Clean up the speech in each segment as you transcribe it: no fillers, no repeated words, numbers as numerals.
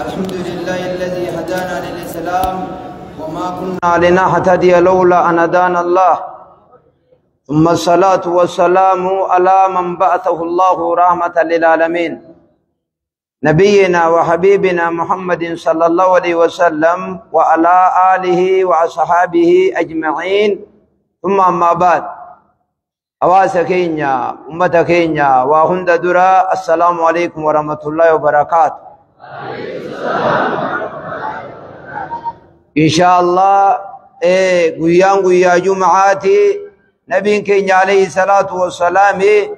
الحمد لله الذي هدانا للإسلام وما كنا لنهتدي لولا أن هدانا الله، ثم الصلاة والسلام على من بعثه الله رحمة للعالمين، نبينا وحبيبنا محمد صلى الله عليه وسلم وعلى آله وأصحابه أجمعين، ثم أما بعد. Hawaasa keenya, ummata keenya waa hunda dura, assalaamu alaikum warahmatullahi wabarakaatu. Insha Allah guyyaan guyyaa Jum'aati. Nabiin keenya alayhi salaatu wassalaami,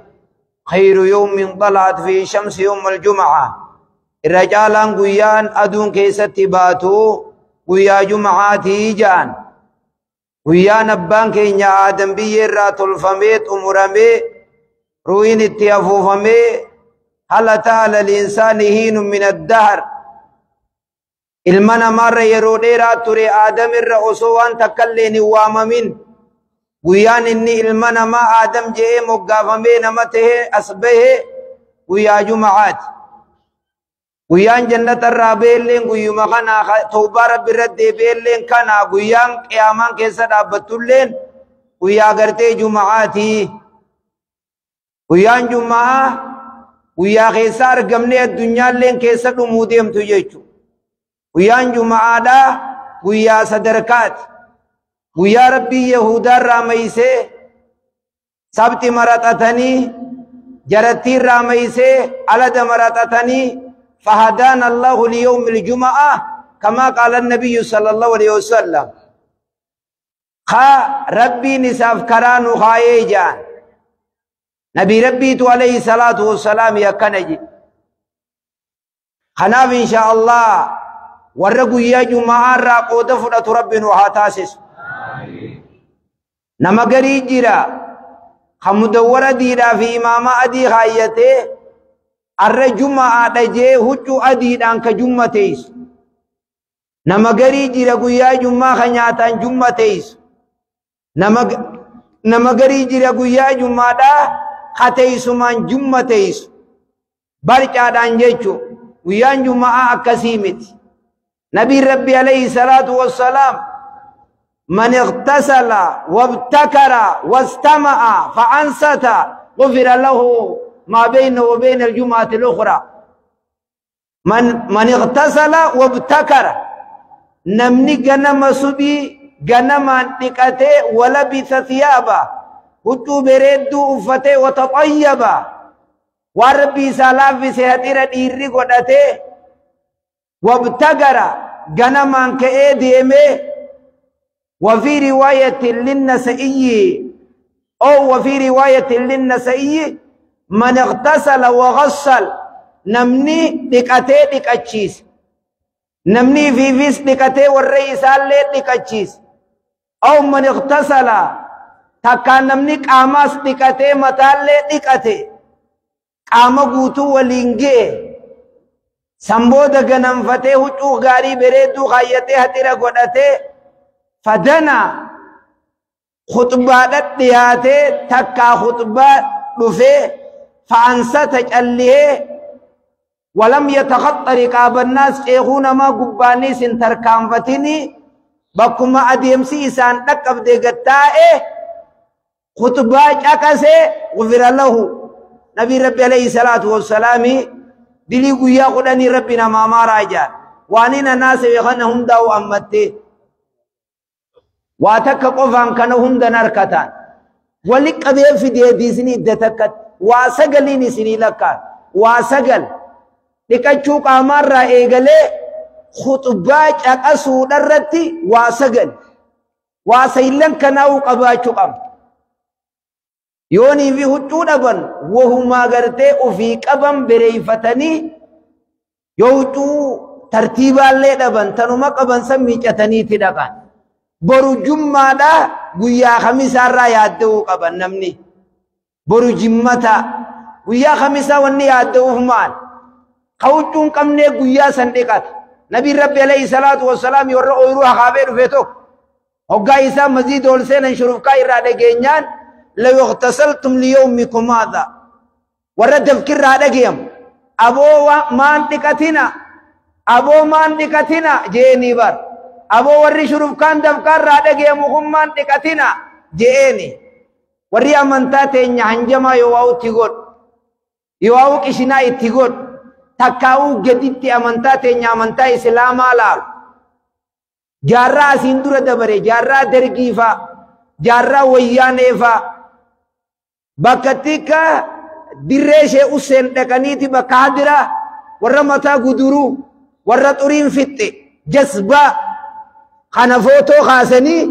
khayru yawmin xalaat fi shamsi yawm aljum'a, irra caalaan guyyaan aduun keessatti baatu guyyaa Jum'aati ja'an. Guyyaan abbaan keenya Aadam biyyee irraa tolfamee xumuramee ruuhin itti afuufamee, hal ataa alal insaani hiinun min addahr, ilma namaarra yeroo dheeraa ture Aadam irra osoo waan takkalleen hin waamamin, guyyaan inni ilma namaa Aadam je'ee moggaafamee nama tahee as bahe guyyaa Jum'aati. Guyyaan jannata irraa bahelleen guyyuma kana, tawbaa Rabbi irra deebi'elleen kana, guyyaan qiyaamaan keessa dhaabbattulleen guyyaa gartee Jum'aati. Guyyaan Jum'aa guyyaa keessa argamnee addunyaalleen keessa dhumuu deemtu jechuudha. Guyyaan Jum'aadhaa guyyaa sadarkaati. Guyyaa Rabbii Yahudaa irraa maysee sabti maraxatanii, jarattii irraa maysee alada maraxatanii, فهدانا الله ليوم الجمعة كما قال النبي صلى الله عليه وسلم. خا ربي نساف كرانو خايجان نبي ربي تو عليه الصلاة والسلام يا كنجي خناف إن شاء الله ورقوا يا جمعة راقو دفنة ربي نوحاتاسس نما قري جرا خمدور ديرا في إمامة أدي خايته arra jumaa dhajee huccuu adiidhaan ka jumma teessu. Nama garii jira guyyaa jummaa ka nyaataan jumma teessu. Nama garii jira guyyaa jummaadhaa ka teessumaan jumma teessu. Barcaadhaan jechuu guyyaan jummaa akkasii miti. Nabiin Rabbi alayhi salaatu wassalaam, man ightasala wabtakara wastama'a fa'ansata ghufira lahu ما بينه وبين الجمعة الأخرى. من اغتسل وابتكر، نمني غنم سبي غنم نكته ولبث ثيابا هتو بريدو أفته وتطيبا وربي سلام في سهتير ديري قدته وابتكر غنم كأديمه. وفي رواية للنسائي أو وفي رواية للنسائي من اغتسل وغسل، نمني دكاتي دكاتشيس، نمني في فيس دكاتي والرئيس اللي دكاتشيس، أو من اغتسل تكا نمني قاماس دكاتي متالي دكاتي قام قوتو ولينجي سمبودا غنمفتي هجو غاري بريدو خايتي هتيرا قدتي فدنا خطبة دياتي تكا خطبة دفي فأنست جليه ولم يتخطى رقاب الناس شيخون ما قباني سنتركان فتني بكما أديمسي إسان تكب ديغتائه خطبة جاكسي غفر له. نبي ربي عليه الصلاة والسلام دلي قويا قدني ربنا ما ماراجا وانينا ناس يخنهم داو أمتي واتك قفان كانهم دنركتان ولك أبي في دي ديسني دتكت واسقلين سني لك واسقل لكتشوك أمر إيجالي خطبات أسود الرتي واسقل واسيلن كناو قباتشوك أم يوني في هجون أبن وهما قرتي وفي قبن بريفتني يوتو ترتيبا اللي أبن تنما قبن سمي جتني تدقان برو جمعة دا قويا خميسة را يادو قبن نمني برو جمتا قويا خميسة وني يادو فمان خوچون قمني قويا سندقات نبي ربي عليه الصلاة والسلام يورو يروح خابر فيتوك هقا إسا مزيد ولسين شرفكا إرادة جينيان لو اغتسلتم ليومكم هذا ورد تفكير هذا جيم أبو ما أنتكتنا Aboo maan dhiqatina jeeni bar. Aboo warri shurufkaan dafqaarraa dhageemu kun maan dhiqatina jeeni. Warri amantaa teenya hanjamaa yoo waa'u itti godhu. Yoo waa'u qishinaa itti godhu. Takkaa'uu gaditti amantaa teenya amantaa islaamaa laalu. Jaarraa asiin dura dabare, jaarraa dargiifaa, jaarraa wayyaaneefaa. Bakka xiqqaa dirree ishee usseen dhaqaniiti bakka hadiraa warra mataa guduruu, warra xuriin fixxe, jasbaa kana footoo kaasanii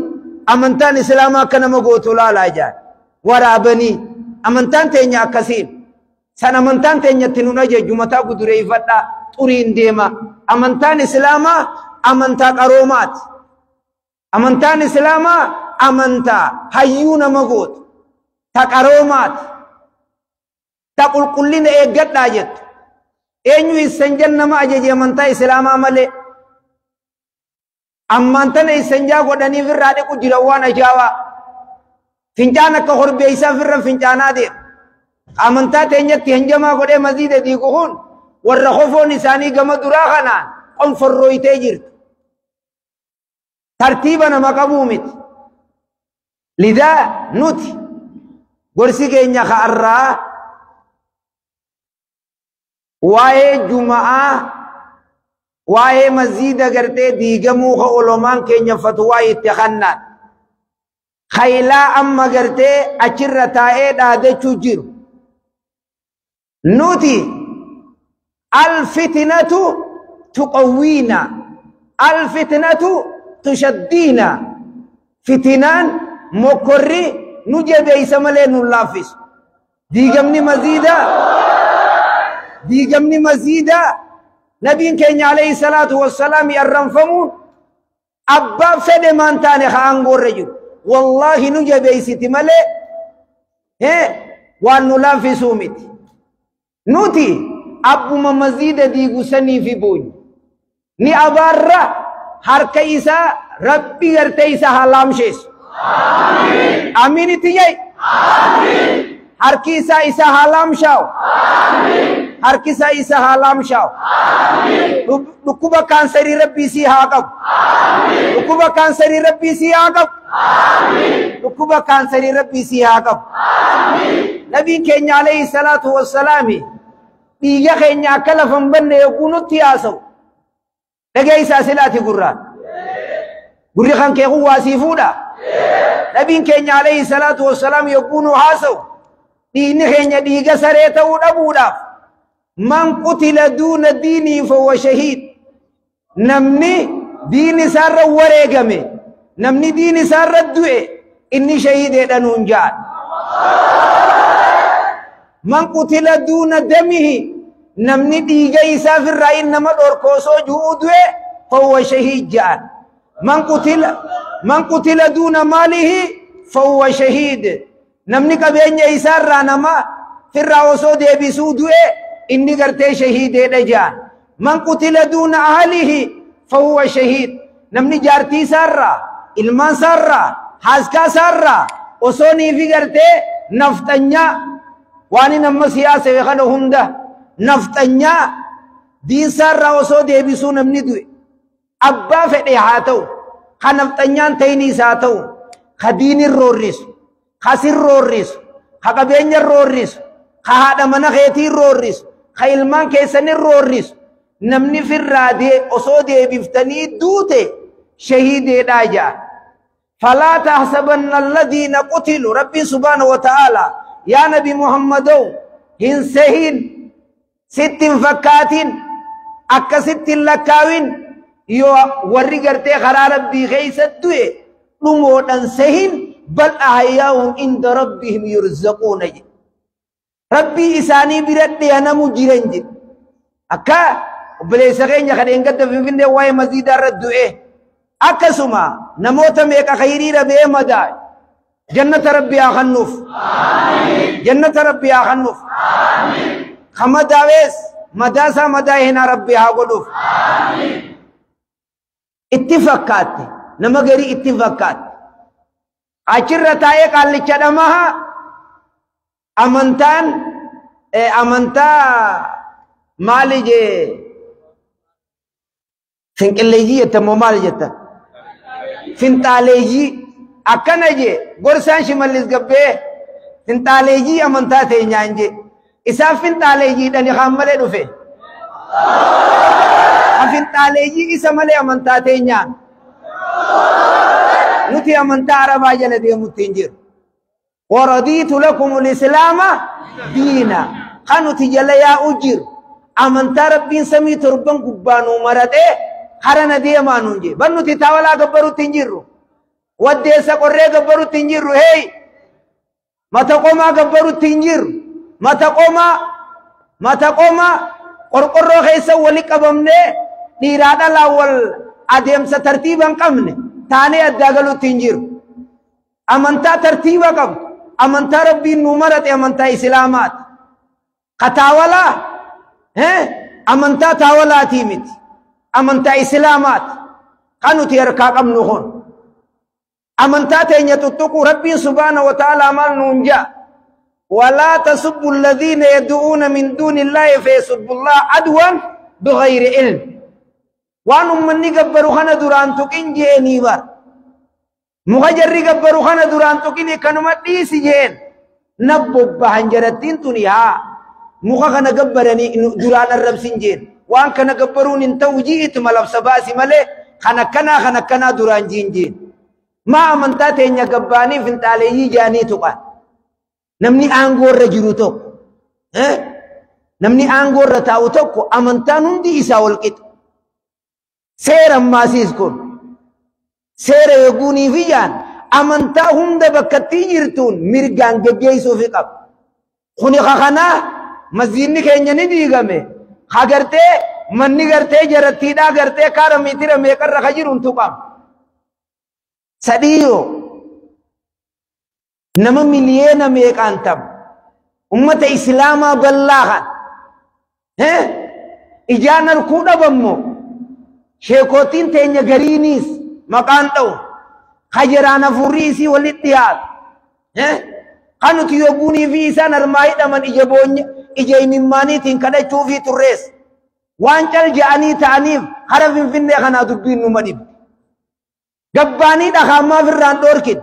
amantaan islaamaa akka nama gootu laalaa jaan. Waraabanii amantaan teenya akkasiin. San amantaan teenyatti nun ajajju mataa gudureeffadhaa xuriin deema. Amantaan islaamaa amantaa qaroomaati. Amantaan islaamaa amantaa hayyuu nama gootu. Ta qaroomaati. Ta qulqullina eeggadhaa jettu. Eenyu issanjan nama ajaje amantaa islaamaa malee. Ammaan tana issanjaa godhanii firraa dhiqu jira waan ajaa'ibaa. Fincaan akka horbeeysaa firra fincaanaa deema. Amantaa teenyatti hanjamaa godhee maziida diigu kun warra kofoon isaanii gama duraa kanaan qonforrooytee jirtu. Tartiiba nama qabuu miti. Lidaa nuti gorsi keenya ka'arraa waa'ee juma'aa waa'ee maziida gartee diigamuu ka olomaan keenya fatuwaa itti kannaan. Khaylaa amma gartee achirra taa'ee dhaadachuu jiru. Nuti alfitnatu tuqawwiina, alfitnatu tushaddiina. Fitinaan mokkorri nu jabeeysa malee nu laaffisu. Diigamni maziidaa, diigamni maziidaa nabiin keenya alayhi salaatu wassalaam arranfamuun abbaa fedhe maan taane ka aangoorra jiru. Wallaahi nu jabeeysiti malee waan nu laaffisuu miti. Nuti abbuma maziida diigu sanii fi boonyu. Ni abaarra harka isaa rabbi gartee isa haa laamsheessu. Amiin itti jai. Harki isaa isa haa laamshaa'u. Harki isaa isa haa laamshaa'u. Dhukkuba kaansarii rabbii sii haa qabu. Dhukkuba kaansarii rabbii sii haa qabu. Dhukkuba kaansarii rabbii sii haa qabu. Nabiin keenya alayhi salaatu wassalaami dhiiga keenya akka lafa hin banne yogguu nutti haasa'u. Dhageessaa silaati gurraan. Gurri kan kee kun waa sii fuudha. Nabiin keenya alayhi salaatu wassalaam yogguu nu haasa'u dhiigni keenya dhiiga saree ta'uu dhabuudhaaf man qutila duuna diinii fahuwa shahiid. Namni diin isaarra wareegame, namni diin isaarra du'e inni shahiideedha nuun ja'an. Man qutila duuna damihi, namni dhiiga isaa firraa inni nama dhorkoosoo ju'uu du'e fahuwa shahiid ja'an. Man qutila duuna maalihi fahuwa shahiid. Namni qabeenya isaarraa nama firraa osoo deebisuu du'e inni gartee shahiideedha ja'an. Man qutila duuna ahlihi fahuwa shahiid. Namni jaartii isaarraa, ilmaan isaarraa, haaskaa isaarraa osoo niifi gartee nafxanyaa waan inni amma siyaasa kana hunda nafxanyaa diinsaarraa osoo deebisuu namni du'e abbaa fedhe haa ta'u, ka nafxanyaan ta'iniis haa ta'u, ka diinin roorrisu, ka sin roorrisu, ka qabeenya roorrisu, ka haadha mana keetiin roorrisu, ka ilmaan keessanin roorrisu, namni firraa osoo deebiftanii duute shahiideedhaa ja'a. Falaa tahsabanna alladhiina qutilu. Rabbiin subhaanahu wa ta'aala yaa nabi Muhammadoo hin sehin, sitti hin fakkaatin, akkasitti hin lakkaawin, yoo warri gartee karaa rabbii keessa du'e dhumoodhan sehin, bal ahyaa'uun inda rabbihim yurzaquuna jedhe. Rabbii isaanii bira dhiyanamu jiran jedhe. Akka obboleessa keenya kan eengadda Finfinnee waa'ee maziidaa irra du'e akkasuma namoota meeqa khayriira ba'ee madaa'e. Jannata rabbii haa kennuuf. Jannata rabbii haa kennuuf. Ka madaa'es madaasaa madaa'e hinaa rabbii haa godhuuf. Itti fakkaatte nama garii itti fakkaatte. Achirra taa'ee qaallicha dhamaha amantaan amantaa maali jee Finqilleeyyii jetta moo maal jetta? Finxaaleeyyii akkana jee gorsaan Shimallis gabbee finxaaleeyyii amantaa teenyaan jee. Isaan finxaaleeyyiidhani kaan malee dhufe. Finxaaleeyyii isa malee amantaa teenyaan. Nuti amantaa Arabaa jala deemutti hin jiru. Waradiitu lakumul islaama diina. Kan nuti jala yaa'u jiru. Amantaa Rabbiin samii torban gubbaa nuu maratee karana deemaa nuun jee. Bar nuti taawalaa gabbarutti hin jirru. Waddeessa qorree gabbarutti hin jirru. Hey! Mata qomaa gabbarutti hin jirru. Mata qomaa mata qomaa qorqorroo keessa wali qabamnee dhiiraa dhalaa wal adeemsa tartiiba hin qabne taanee addaa galuutti hin jiru. Amantaa tartiiba qabdu. Amantaa Rabbiin nuu marate amantaa Islaamaati. Ka taawalaa amantaa taawalaatii miti. Amantaa Islaamaati. Kan nuti harkaa qabnu kun. Amantaa teenya tuttuquu Rabbiin subhaana wa ta'aalaa maal nuun ja'a. ولا تسبوا الذين يدعون من دون الله فيسبوا الله عدوا بغير علم. وان أمني قبروا خنا دران تقين جيني بار. مغجر قبروا خنا دران تقيني كانوا مديسي جين. نبب بهنجرتين تنيها. مغخنا قبرني دران الرب سنجين. وان كان قبرون انتو جئت ملب سباسي ملي خنا كنا خنا كنا دران جين جين. ما أمنتا تينيا قباني فنتالي جاني تقان. Namni aangoo irra jiru tokko namni aangoo irra taa'u tokko amantaan hundi isaa wal qixa. Seera ammaasiis kun seera eeguunii fi jaan amantaa hunda bakkatti jirtuun mirgaan geggeessuufi qaba. Kuni kakanaa masjiidni keenya ni diigame. Ka gartee manni gartee jarattiidhaa gartee kaara miitira meeqarra ka jiru hin tuqamu. Sadhiyyoo nama miliyeena meeqaan tabu ummata islaamaa bal'aa kan ijaan arkuu dhabammoo sheekootiin teenya gariiniis maqaan dha'u kajeraan hafuurri isii walitti dhiyaatu kan nuti yogguunii fi isaan harmaa hidhaman ija boonya ija imimmaaniitiin kadhachuu fi turrees waan cal je'anii ta'aniif hara Finfinnee kanaa dubbiin numa dhibdi. Gabbaanii dhakaammaaf irraan dhoorkin.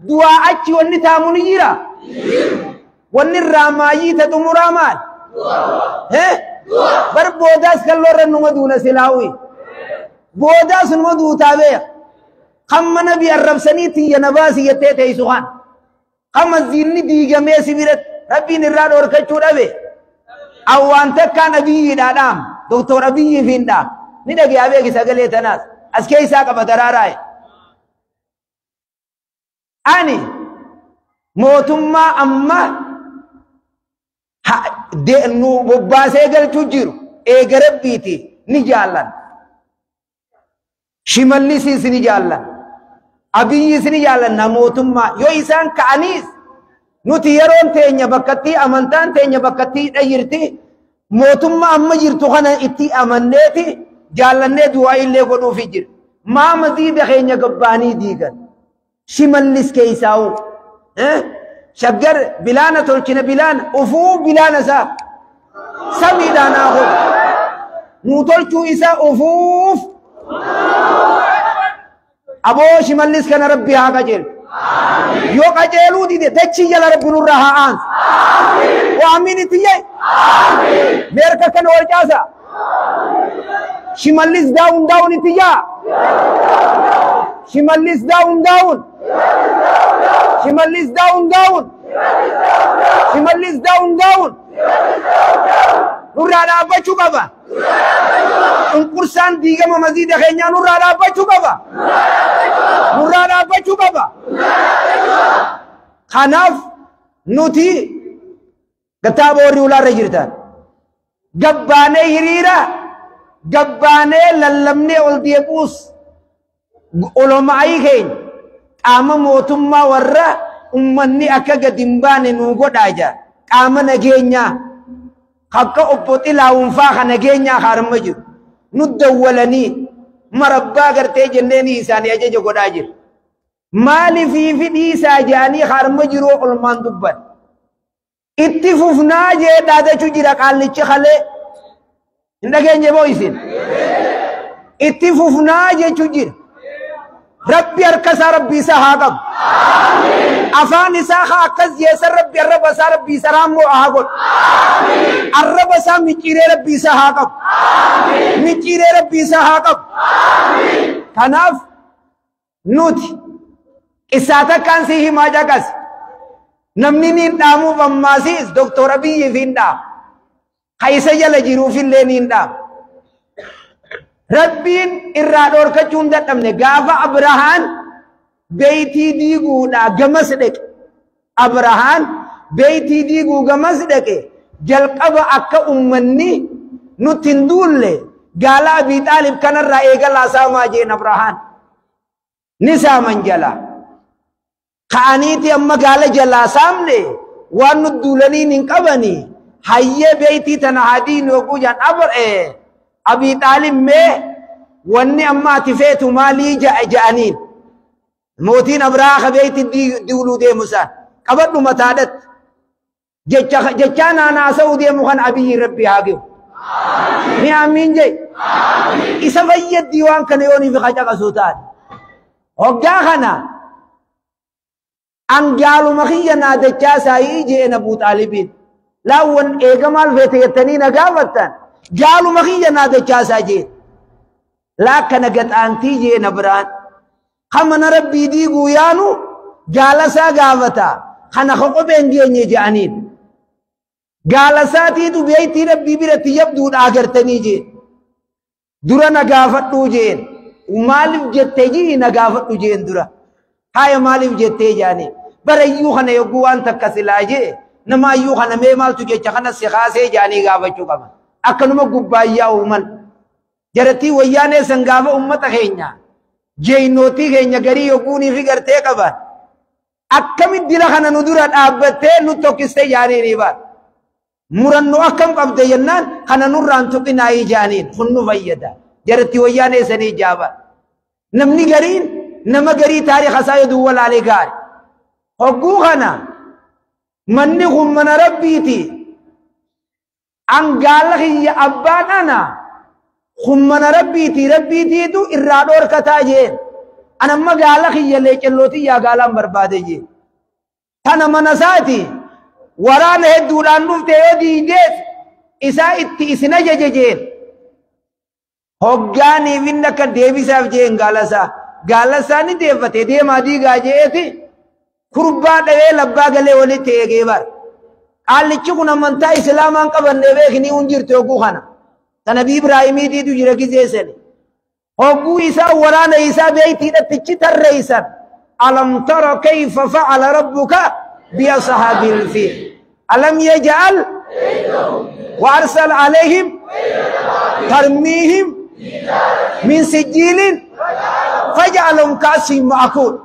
Du'aa achi wanni taamu ni jira. Wanni irraa maayii ta xumuraa maal? Bar boodaas kalloorra numa duuna silaawwi. Boodaas numa duutaa beeka. Kan mana bi arrabsanii tiyya na baasi jettee teessu kan. Kan masjiidni diigamee si biratti Rabbiin irraa dhoorkachuu dhabe. Awwaan takkaan Abiyyiidhaa dhaam. Doktor Abiyyiif hin dhaam. Ni dhagaa beeki sagalee tanaas. As keessaa qaba daraaraaye. Ani mootummaa amma nu bobbaasee galchuu jiru eega Rabbiiti ni jaallan. Shimallisiis ni jaallan. Abiyyis ni jaallanna mootummaa yoo isaan ka'aniis nuti yeroon teenya bakkattii amantaan teenya bakkattii dhayyirti mootummaa amma jirtu kana itti amanneeti jaallannee du'aa illee godhuufi jira. Maa maziida keenya gabbaanii diigan. Shimallis keessaa'u. Shaggar bilaana tolchina bilaana ufuu bilaana isaa samiidhaan haa godhu. Nuu tolchuu isaa ufuuf. Aboo Shimallis kana Rabbi haa qajeelu. Yoo qajeeluu dide dachii jala Rabbi nurraa haa aansu. Waa amiin itti jee. Meerka kana wal caasa. Shimallis down down itti jaa. Shimallis down down. Shimallis down down. Shimallis down down. Nurraa dhaabbachuu qaba. Cunqursaan diigama masjiida keenyaa nurraa dhaabbachuu qaba. Nurraa dhaabbachuu qaba. Kanaaf nuti gattaaba warri ulaarra jirtan gabbaanee hiriira gabbaanee lallabnee ol deebuus oloma'ii keenya qaama mootummaa warra ummanni akka gadi hin baane nuu godhaa jira. Qaama nageenyaa akka obbo Xilaawun faa ka nageenyaa harma jiru nu dawwalanii marabbaa gartee jenneeni isaanii ajaja godhaa jira. Maaliifii fi dhiisaa jedhanii harma jiru olmaan dubban. Itti fufnaa jee dhaadachuu jira qaallichi kalee. Hin dhageenye boo isin? Itti fufnaa jechuu jira. Rabbi harka isaa Rabbi isaa haa qabu. Afaan isaa haa akkas jeessa Rabbi arraba isaa Rabbi isaa raammoo haa godhu. Arraba isaa micciiree Rabbi isaa haa qabu. Micciiree Rabbi isaa haa qabu. Kanaaf nuti qissaa takkaan si himaa caqas. Namni niin dhaamuuf ammaasiis Doktor Abiyyiif hin dhaamu. Ka isa jala jiruufillee niin dhaamu. Rabbiin irraa dhoorkachuu hin dadhabne gaafa Abrahaan beeytii diiguudhaa gamas dhaqe. Abrahaan beeytii diiguu gamas dhaqe jalqaba akka ummanni nutti hin duulle gaala Abii Xaalib kanarraa eegalaa saamaa jeen Abrahaan. Ni saaman jalaa. Ka'aniiti amma gaala jalaa saamne waan nu duulaniin hin qabani. Hayyee beeytii tana haa diinu yogguu jaan Abii Xaalib mee wanni amma ati feetu maalii ja'aniin. Mootiin Abrahaa ka beeytii diuluu deemu isaan. Qabadhu mataadhatti. Jechaa naanaasa'uu deemu kan Abiyyi Rabbi haa ge'u. Ni amiin jee. Isa fayyaddi waan kana yooniif qacaqasuu taate. Hoggaa kana angaaluma kiyya naadachaa saayii jeen Abuu Xaalibiin. Laawwan eega maal feete jettanii na gaafattan gaaluma kiyya naadachaa isaa jeen. Laakkana gaxaantii jeen Abrahaan. Kamana Rabbii diiguu yaanu gaala isaa gaafata. Kana kopheen geenye je'aniin. Gaala isaatiitu beeytii Rabbii biratti yabduudha agartanii jeen. Dura na gaafadhuu jeen. Maaliif jettee jii na gaafadhu jeen dura. Haaya maaliif jettee jaanii. Barayyuu kana yogguu waan takka silaa jee nama ayyuu kana mee maaltu jecha kana si kaasee jaanii gaafachuu qaban. Akkanuma gubbaayyaa uuman. Jarattii wayyaanee san gaafa uummata keenya jeenootii keenya garii yogguunii fi gartee qaban. Akkamitti dila kana nu dura dhaabbattee nu tokkistee jaanii ni baata. Murannoo akkam qabde jennaan kana nurraan tuqinaayii jaaniin kun nu fayyada. Jarattii wayyaanee sanii jaaba. Namni gariin nama garii taariika isaa yoo duwwa laalee gaari. Hogguu kana manni kun mana Rabbiiti. Angaala kiyya abbaan ana kun mana Rabbiiti Rabbiitiitu irraa dhoorkataa jeen. Anamma gaala kiyya leecellootii yaa gaalaan barbaade jeen. Tana mana isaati waraana hedduudhaan dhufte yoo diidees isaa itti isin ajaje jeen. Hoggaaniif inni akka deebisaaf jeen gaala isaa. Gaala isaa ni deeffate deemaa diigaa jeeti kurbaa dhawee labbaa galee walitti eegee bara. Qaallichi kun amantaa Islaamaan qabannee beekni hin jirtu yogguu kana. Tana Nabii Ibraahimiitiitu jira gizeessani. Hogguu isaa waraana isaa beeytiidhattichi tarreessan. Alam tara kayfa fa'ala rabbuka bi ashabil fiil. Alam yaj'al wa arsal alayhim tarmiihim min sijjiilin faj'alahum ka'asfin ma'kuul.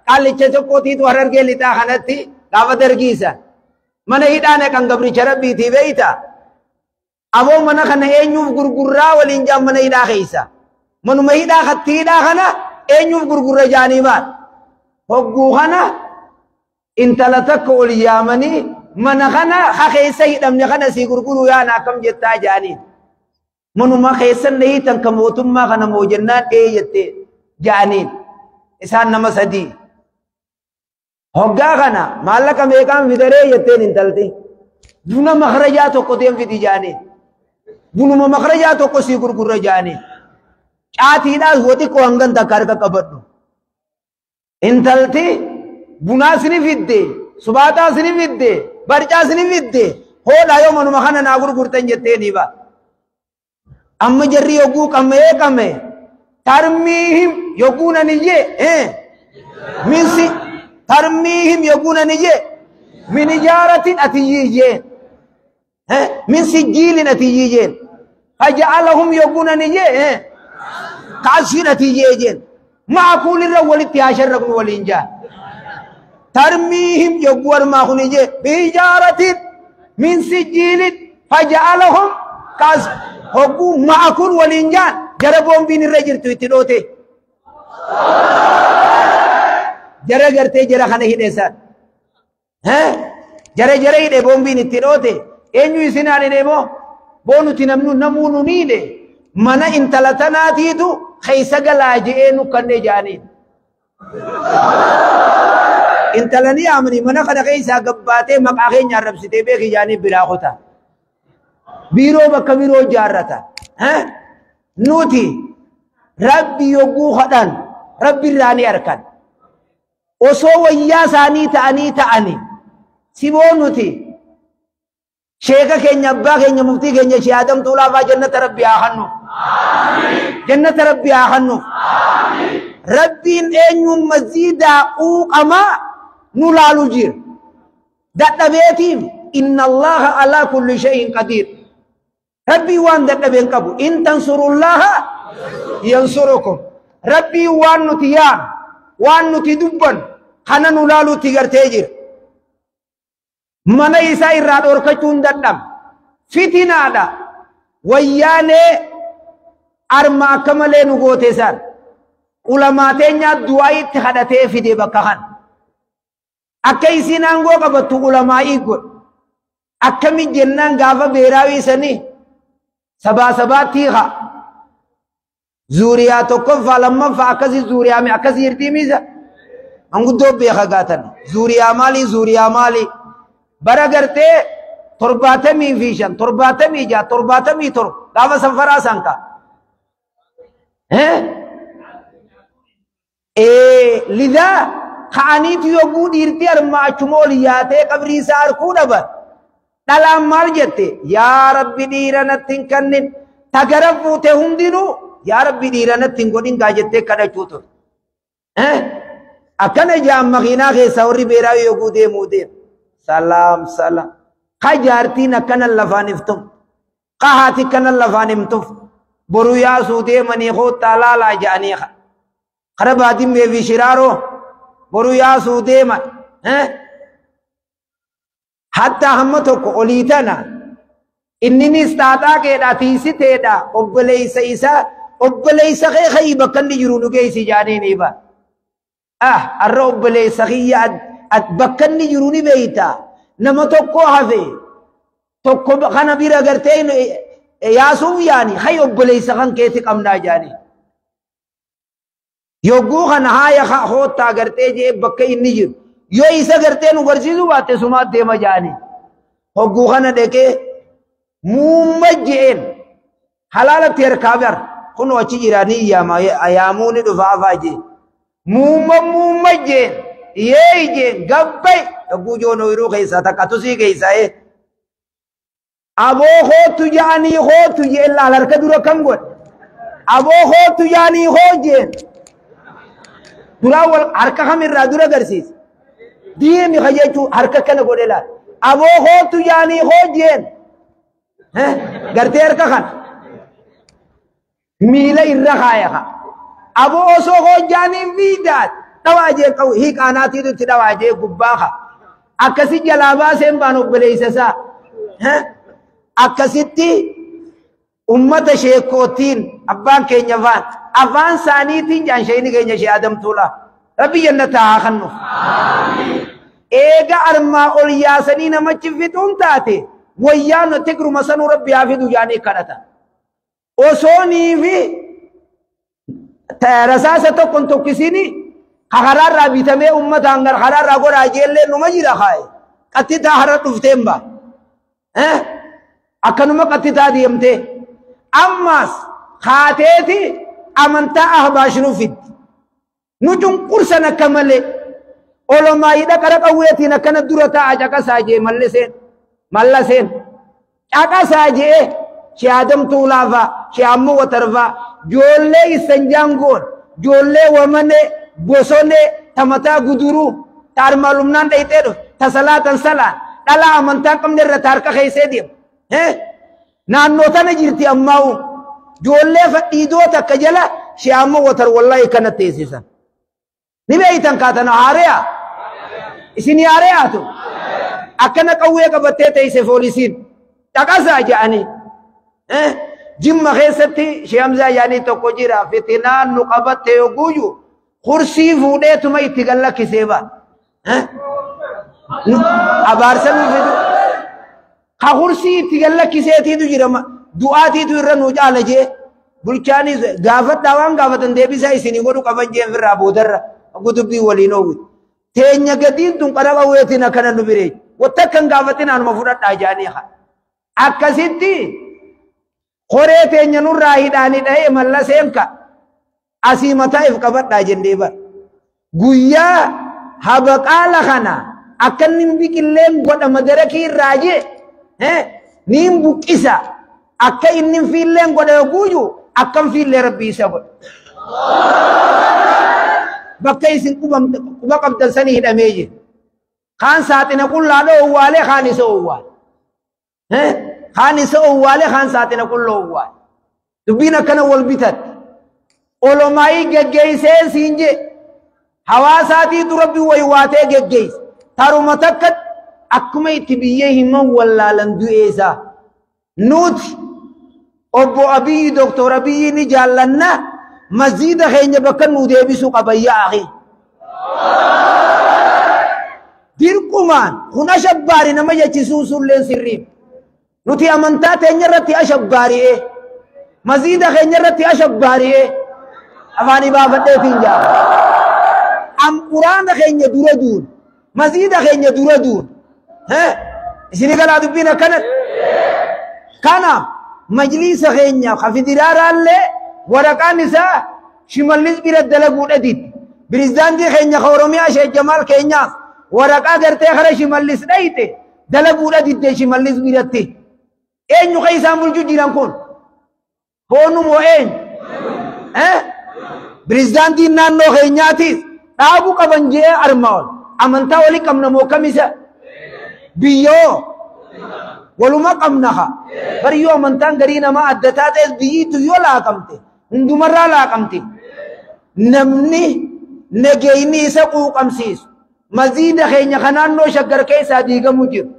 Qaallicha tokkootiitu Harargee lixaa kanatti gaafa dargiisa. Mana hidhaa naqan gabricha Rabbiitii beeyta. Aboo mana kana eenyuuf gurgurraa waliin jaan mana hidhaa keessa. Manuma hidhaa katti hidhaa kana eenyuuf gurgurra jaanii baal. Hogguu kana intala takka ol yaamanii mana kana ha keessa hidhamne kana sii gurguruu yaana akkam jettaa jaaniin. Manuma keessan hiitan kan mootummaa kana moo jennaan ee jettee jaaniin. Isaan nama sadii. Hoggaa kana maallaqa meeqaan fidaree jetteen intalti. Buna makrajaa tokko teen fidi jaaniin. Bunuma makrajaa tokko sii gurgurra jaaniin. Caatiidhaas woo xiqqoo hangan takka harka qabadhu. Intalti bunaas ni fidde, subaataas ni fidde, barcaas ni fidde. Hoodhaa yoo manuma kana naa gurgurtan jettee ni ba'a. Amma jarri yogguu qamee qame tarmiihim yogguu nan iyyee minsi tarmiihim yogguu nan iyyee min ijaaratin ati iyyee min sijjiilin ati iyyee faja'alahum yogguu nan iyyee ka'asfin ati iyyee jeen ma'akuulirra walitti haa sharraqnu waliin jaa tarmiihim yogguu armaa kun iyyee biijaaratin min sijjiilin faja'alahum ka'as hogguu ma'akuul waliin jaan jara boombiin irra jirtu itti dhoote. Jara gartee jara kana hidhe san. Jara jara hidhe boombiin itti dhoote. Eenyu isin haadhe moo boonuti namnu namuu nu niile mana intala tanaatiitu keessa galaa je'ee nu kannee jaaniin. Intala ni amni mana kana keessaa gabbaatee maqaa keenya arrabsitee beeki jaanii biraa kuta. Biiroo bakka biroo ijaarrata. Nuti rabbi yogguu kadhan rabbi irraa ni arkan. Osoo wayyaa isaanii ta'anii siboo nuti sheeka keenya abbaa keenya muftii keenya Shee Adam Tuulaafaa jannata rabbi haa kennuuf. Jannata rabbi haa kennuuf. Rabbiin eenyuun masjiidaa quuqamaa nu laalu jira. Dadhabeetiif inna Allaha alaa kulli shay'in qadiir. Rabbii waan dadhabeen qabu in tansurullaha yansurukum. Rabbii waan nuti yaanu waan nuti dubban kana nu laaluutti gartee jira. Mana isaa irraa dhorkachuun dadhab fitinaadha. Wayyaanee arma akka malee nu goote isaan ulamaa teenyaa du'aa itti kadhatee fide bakka kana. Akka isiin aangoo qabattu ulamaa godhe. Akkami jennaan gaafa beeraawii sanii sabaa sabaatti hiika. Zuuriyaa tokkoffaa lammaffaa akkasii zuuriyaa akkasii hirtii miisa. Manguddoo beeka gaatan. Zuuriyaa maali zuuriyaa maali? Bara gartee 75 76 77 gaafa sanfaraa sanka. Lidaa ka'aniitu yogguu dhiirtii armaa achuma ol yaatee qabrii isaa arkuu dhaban. Dhalaan maal jette? Yaa Rabbi dhiira natti hin kennin. Tagara fuute hundinuu yaa Rabbi dhiira natti hin godhin gaa jettee kadhachuu ture. Akkana ijaan makiinaa keessaa warri beeraa yogguu deemuu deemu. Salaam salaam. Ka jaartiin akkana lafaan iftum. Ka haati akkana lafaan himtuuf. Boru yaasuu deemanii koottaa laalaa jedhanii. Kara baadimmee fi shiraaroo boru yaasuu deeman. Hatta hamma tokko olii tana inninis xaaxaa keedha tiisiteedha obboleessa isaa obboleessa kee kayii bakka inni jiru nu geessi jedhanii ni ba. Har'a obboleessa kiyya bakka inni jiru ni beeyta. Nama tokko hafe tokko kana bira gartee yaasuuf yaani hay obboleessa kan keetti qabnaa jedhanii. Yogguu kana haaya hoottaa gartee jee bakka inni jiru. Yoo isa gartee nu barsiisuu baatte sumaat deema jedhanii. Hogguu kana dhaqee muumma je'een halaalatti harkaa bar kun achi jiranii yaama yaamuu ni dhufa afaa jee. Muumma muumma jeen yee jeen gabbay hogguu joon ooyiruu keessaa takka tusii keessaa aboo hootu jedhanii hootu jeen laal harka dura kam godhe aboo hootu jedhanii hoo jeen duraa wal harka kamirraa dura agarsiisa. Diimi ka jechuun harka kana godhe laal. Aboo hootu jedhanii hoo jeen. Gartee harka kana. Miila irra kaaya ka. Aboo osoo hoo jedhanii miidhaat. Dhawaa jee qabu hiiqaanaatiitu itti dhawaa jee gubbaa ka. Akkasi jalaa baaseen baan obboleessa isaa. Akkasitti ummata sheekootiin abbaan keenya afaan afaan isaaniitiin jaan sheeyni keenya Shee Adam Tuulaa. Rabbi jannata haa kennuuf. Eega armaa ol yaasanii namachi fixuun taate wayyaan tigruma sanuu rabbi haa fidu jaanii kadhatan. Osoonii fi rasaasa tokkon tokkisini karaarraa bitamee uummataan karaarraa godhaa jeellee numa jira kaaye. Qattitaa hara dhufteen ba. Akkanuma qattitaa deemtee. Ammas kaateeti amantaa ahbaash nu fiddi. Nu cunqursan akka malee olomaayidha qara qawweetiin akkana dura taa'a caqasaa jee mallaseen caqasaa jee Shee Adam Tuulaafaa Shee Ammoo Watarfaa joollee isan jaangoon joollee wamanee bosonee tamataa guduruu ta armaalumnaan dhayxee dhufe ta salaatan salaan dhalaa amantaa qabne irra ta harka keessee deemu. Naannoo tana jirti ammaa'u joollee fadhiidoo takka jala Shee Ammoo Watar wallaahi kana teessisan. Ni beeytan kaatana haare'a. Isin haare'aatu. Akkana qawwee qabattee teessee poolisiin dhaqasaa jedhanii. Jimma keessatti Shee Hamzaa yaanii tokko jira fitinaan nu qabatte yogguuyyu kursii fuudheetuma itti gallakkisee ba'a. Abaarsa nu fidu. Ka hursii itti gallakkiseetiitu jira du'aatiitu irra nuu caala jee bulchaanis gaafadhaa waan gaafatan deebisaa isinii godhu qaban jeen firraa boodarra gudubbii waliin oowwite. Teenya gadiin tun qara qawweetiin akkana nu bireechi. Wata akkan gaafatin anuma fudhadhaa jaanii haa. Akkasitti qoree teenya nurraa hidhaanii dha'ee mallaseen ka asii mataa if qabadhaa jennee bara. Guyyaa habaqaala kana akka inni biqilleen godha madarakii irraa jee niin buqqisa akka inni fiilleen godha yogguu akkam fiillee rabbii isa godha. Bakka isin quba qabdan sanii hidhamee jira. Kaan saaxina qullaa owwaalee kaan isa owwaale. Kaan isa owwaalee kaan saaxina qullaa owwaale. Dubbiin akkana wal bitatti. Olomaayii geggeessee siin jee hawaasaatiitu rabbi waywaatee geggeesse. Taruma takka akkuma itti biyyee himan wallaalan du'ee isaa. Nuti obbo Abiyyi Doktor Abiyyi ni jaallanna masjiida keenya bakka nuu deebisuu qaban yaa akhi. Dirqumaan kun ashabbaari nama jechisuun sulleen sirriin. Nuti amantaa teenya irratti ashabbaari'ee masjiida keenya irratti ashabbaari'ee afaanii baafadheetiin jaa. Am quraana keenya dura duun masjiida keenya dura duun. Isinii galaa dubbiin akkanatti. Kanaaf majliisa keenya ka federaalaallee waraqaan isaa Shimallis bira dalaguudha didde. Pirezidaantii keenya ka Oromiyaa Sheekh Jamaal keenyaas waraqaa gartee kara Shimallis dhayite dalaguudha didde Shimallis biratti. Eenyu ka isaan bulchuu jiran kun? Hoonu moo eenyu? Pirezidaantiin naannoo keenyaatis dhaabuu qaban jee armaa ol. Amantaa walii qabna moo kamisa? Biyyoo waluma qabna haa. Bari yoo amantaan garii namaa adda taates biyyiitu yoo laaqamte hundumarraa laaqamte. Namni nageenyi isa quuqamsiisu maziida keenya ka naannoo Shaggar keessaa diigamu jiru.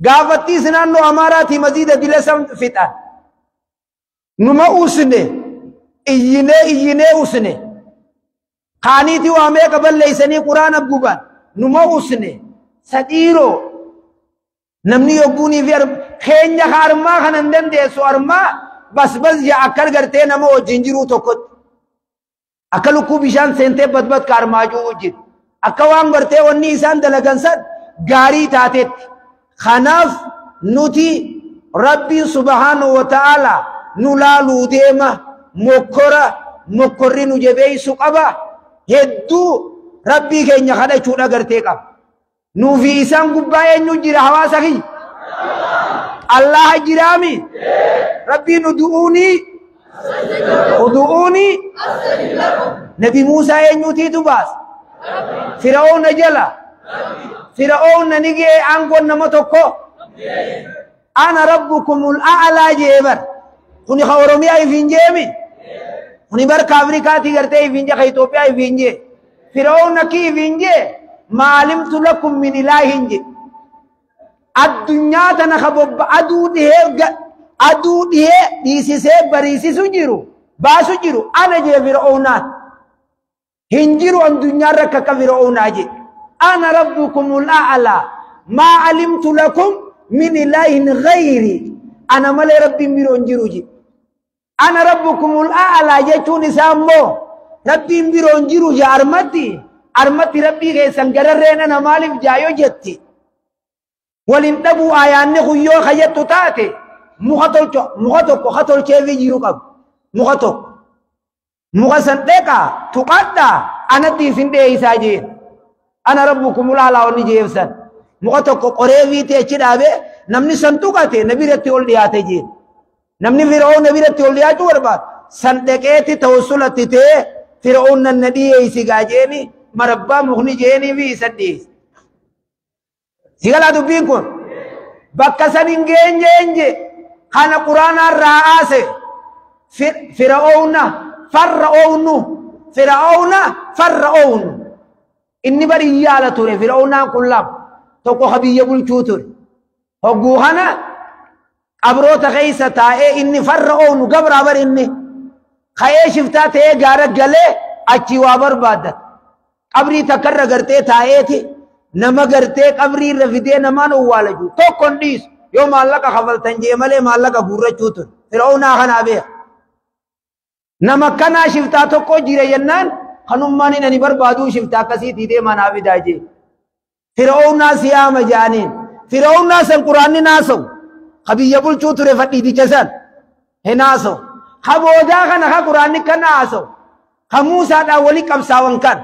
Gaafattiis naannoo Amaaraatii maziida dila san fixan. Numa usne iyyinee iyyinee usne. Kaaniitii waa meeqa balleeysanii quraana guban numa usne sadhiiroo namni yogguunii fi keenya ka armaa kana hin dandeessu armaa basbas jaa akka gartee nama wajjin jiruu tokkotti. Akka lukkuu bishaan seentee batbat ka armaa jiru jiru. Akka waan gartee wanni isaan dalagan san gaarii taatetti. Kanaaf nuti Rabbiin subhaanahu wa ta'ala nu laaluu deema mokkora mokkorri nu jabeessu qaba. Hedduu Rabbii keenya kadhachuudha gartee qaba. Nuufi isaan gubbaa eenyu jira hawaasa kiyya? Allah jiraami? Rabbiin udu'uunii udu'uunii Nabi Muusaa eenyutiitu baasa? Fir'aawna jala. Fir'aawna ni ga'e aangoon nama tokko. Ana rabbukumul a'laa jee bar. Kuni ka Oromiyaa ifiin jeemi. Kuni bar ka Afrikaatii gartee ifiin jee ka Itoophiyaa ifiin jee. Fir'aawna ki ifiin jee maalimtu lakum min ilaahin jee. Addunyaa tana ka bobba aduu dhihee dhiisisee bariisisu jiru baasu jiru ana jee Fir'aawnaan. Hin jiru addunyaarra akka Fir'aawnaa jee. Ana rabbukumul a'laa maa alimtu lakum min ilaahin ghayri. Ana malee rabbiin biroo hin jiru jee. Ana rabbukumul a'laa jechuun isaa immoo rabbiin biroo hin jiru jee armatti armatti rabbii keessan gararreen ana maaliif jaayoo jetti. Waliin dhabuu ayaanni kun yoo kayyattu taate muka tokko ka tolcheefii jiru qabu. Muka tokko. Muka san dheqaa tuqadhaa anatti isin dheeysaa jeen. Ana rabbukumul a'laa wanni jeefsan. Muka tokko qoreefiitii achi dhaabee namni san tuqate na biratti ol dhiyaate jeen. Namni Fir'aawna biratti ol dhiyaachuu barbaadu san dhaqeetti tawassulatti ta'ee Fir'aawna na dhiyeessi gaa jeeni marabbaa mukni jeenii fi isa dhiyeessi. Si galaa dubbiin kun bakka san hin geenye eenye kana quraanaan raa'aase Fir'aawna farra'oonu Fir'aawna farra'oonu inni bari yaala ture Fir'aawnaan kun lama tokko ka biyya bulchuu ture hogguu kana qabroota keessa taa'ee inni farra'oonu gabraa bar inni ka'ee shiftaa ta'ee gaara galee achi waa barbaaddata qabrii takkarra gartee taa'eeti nama gartee qabrii irra fidee namaan owwaala jiru tokko hin dhiisu Yoo maallaqa kafaltan jee malee maallaqa guurrachuu tun. Fir'aawnaa kanaa beeka. Nama akkanaa shiftaa tokko jira jennaan kanummaan inni ani barbaaduu shiftaa akkasiitii deemaa naa fidaa jee. Fir'aawnaa siyaama jaaniin. Fir'aawnaa san quraanni naasa'u. Ka biyya bulchuu ture fadhiiticha san hin haasa'u. Ka boodaa kana ka quraanni kana haasa'u. Ka Muusaadhaan wali qabsaawan kan.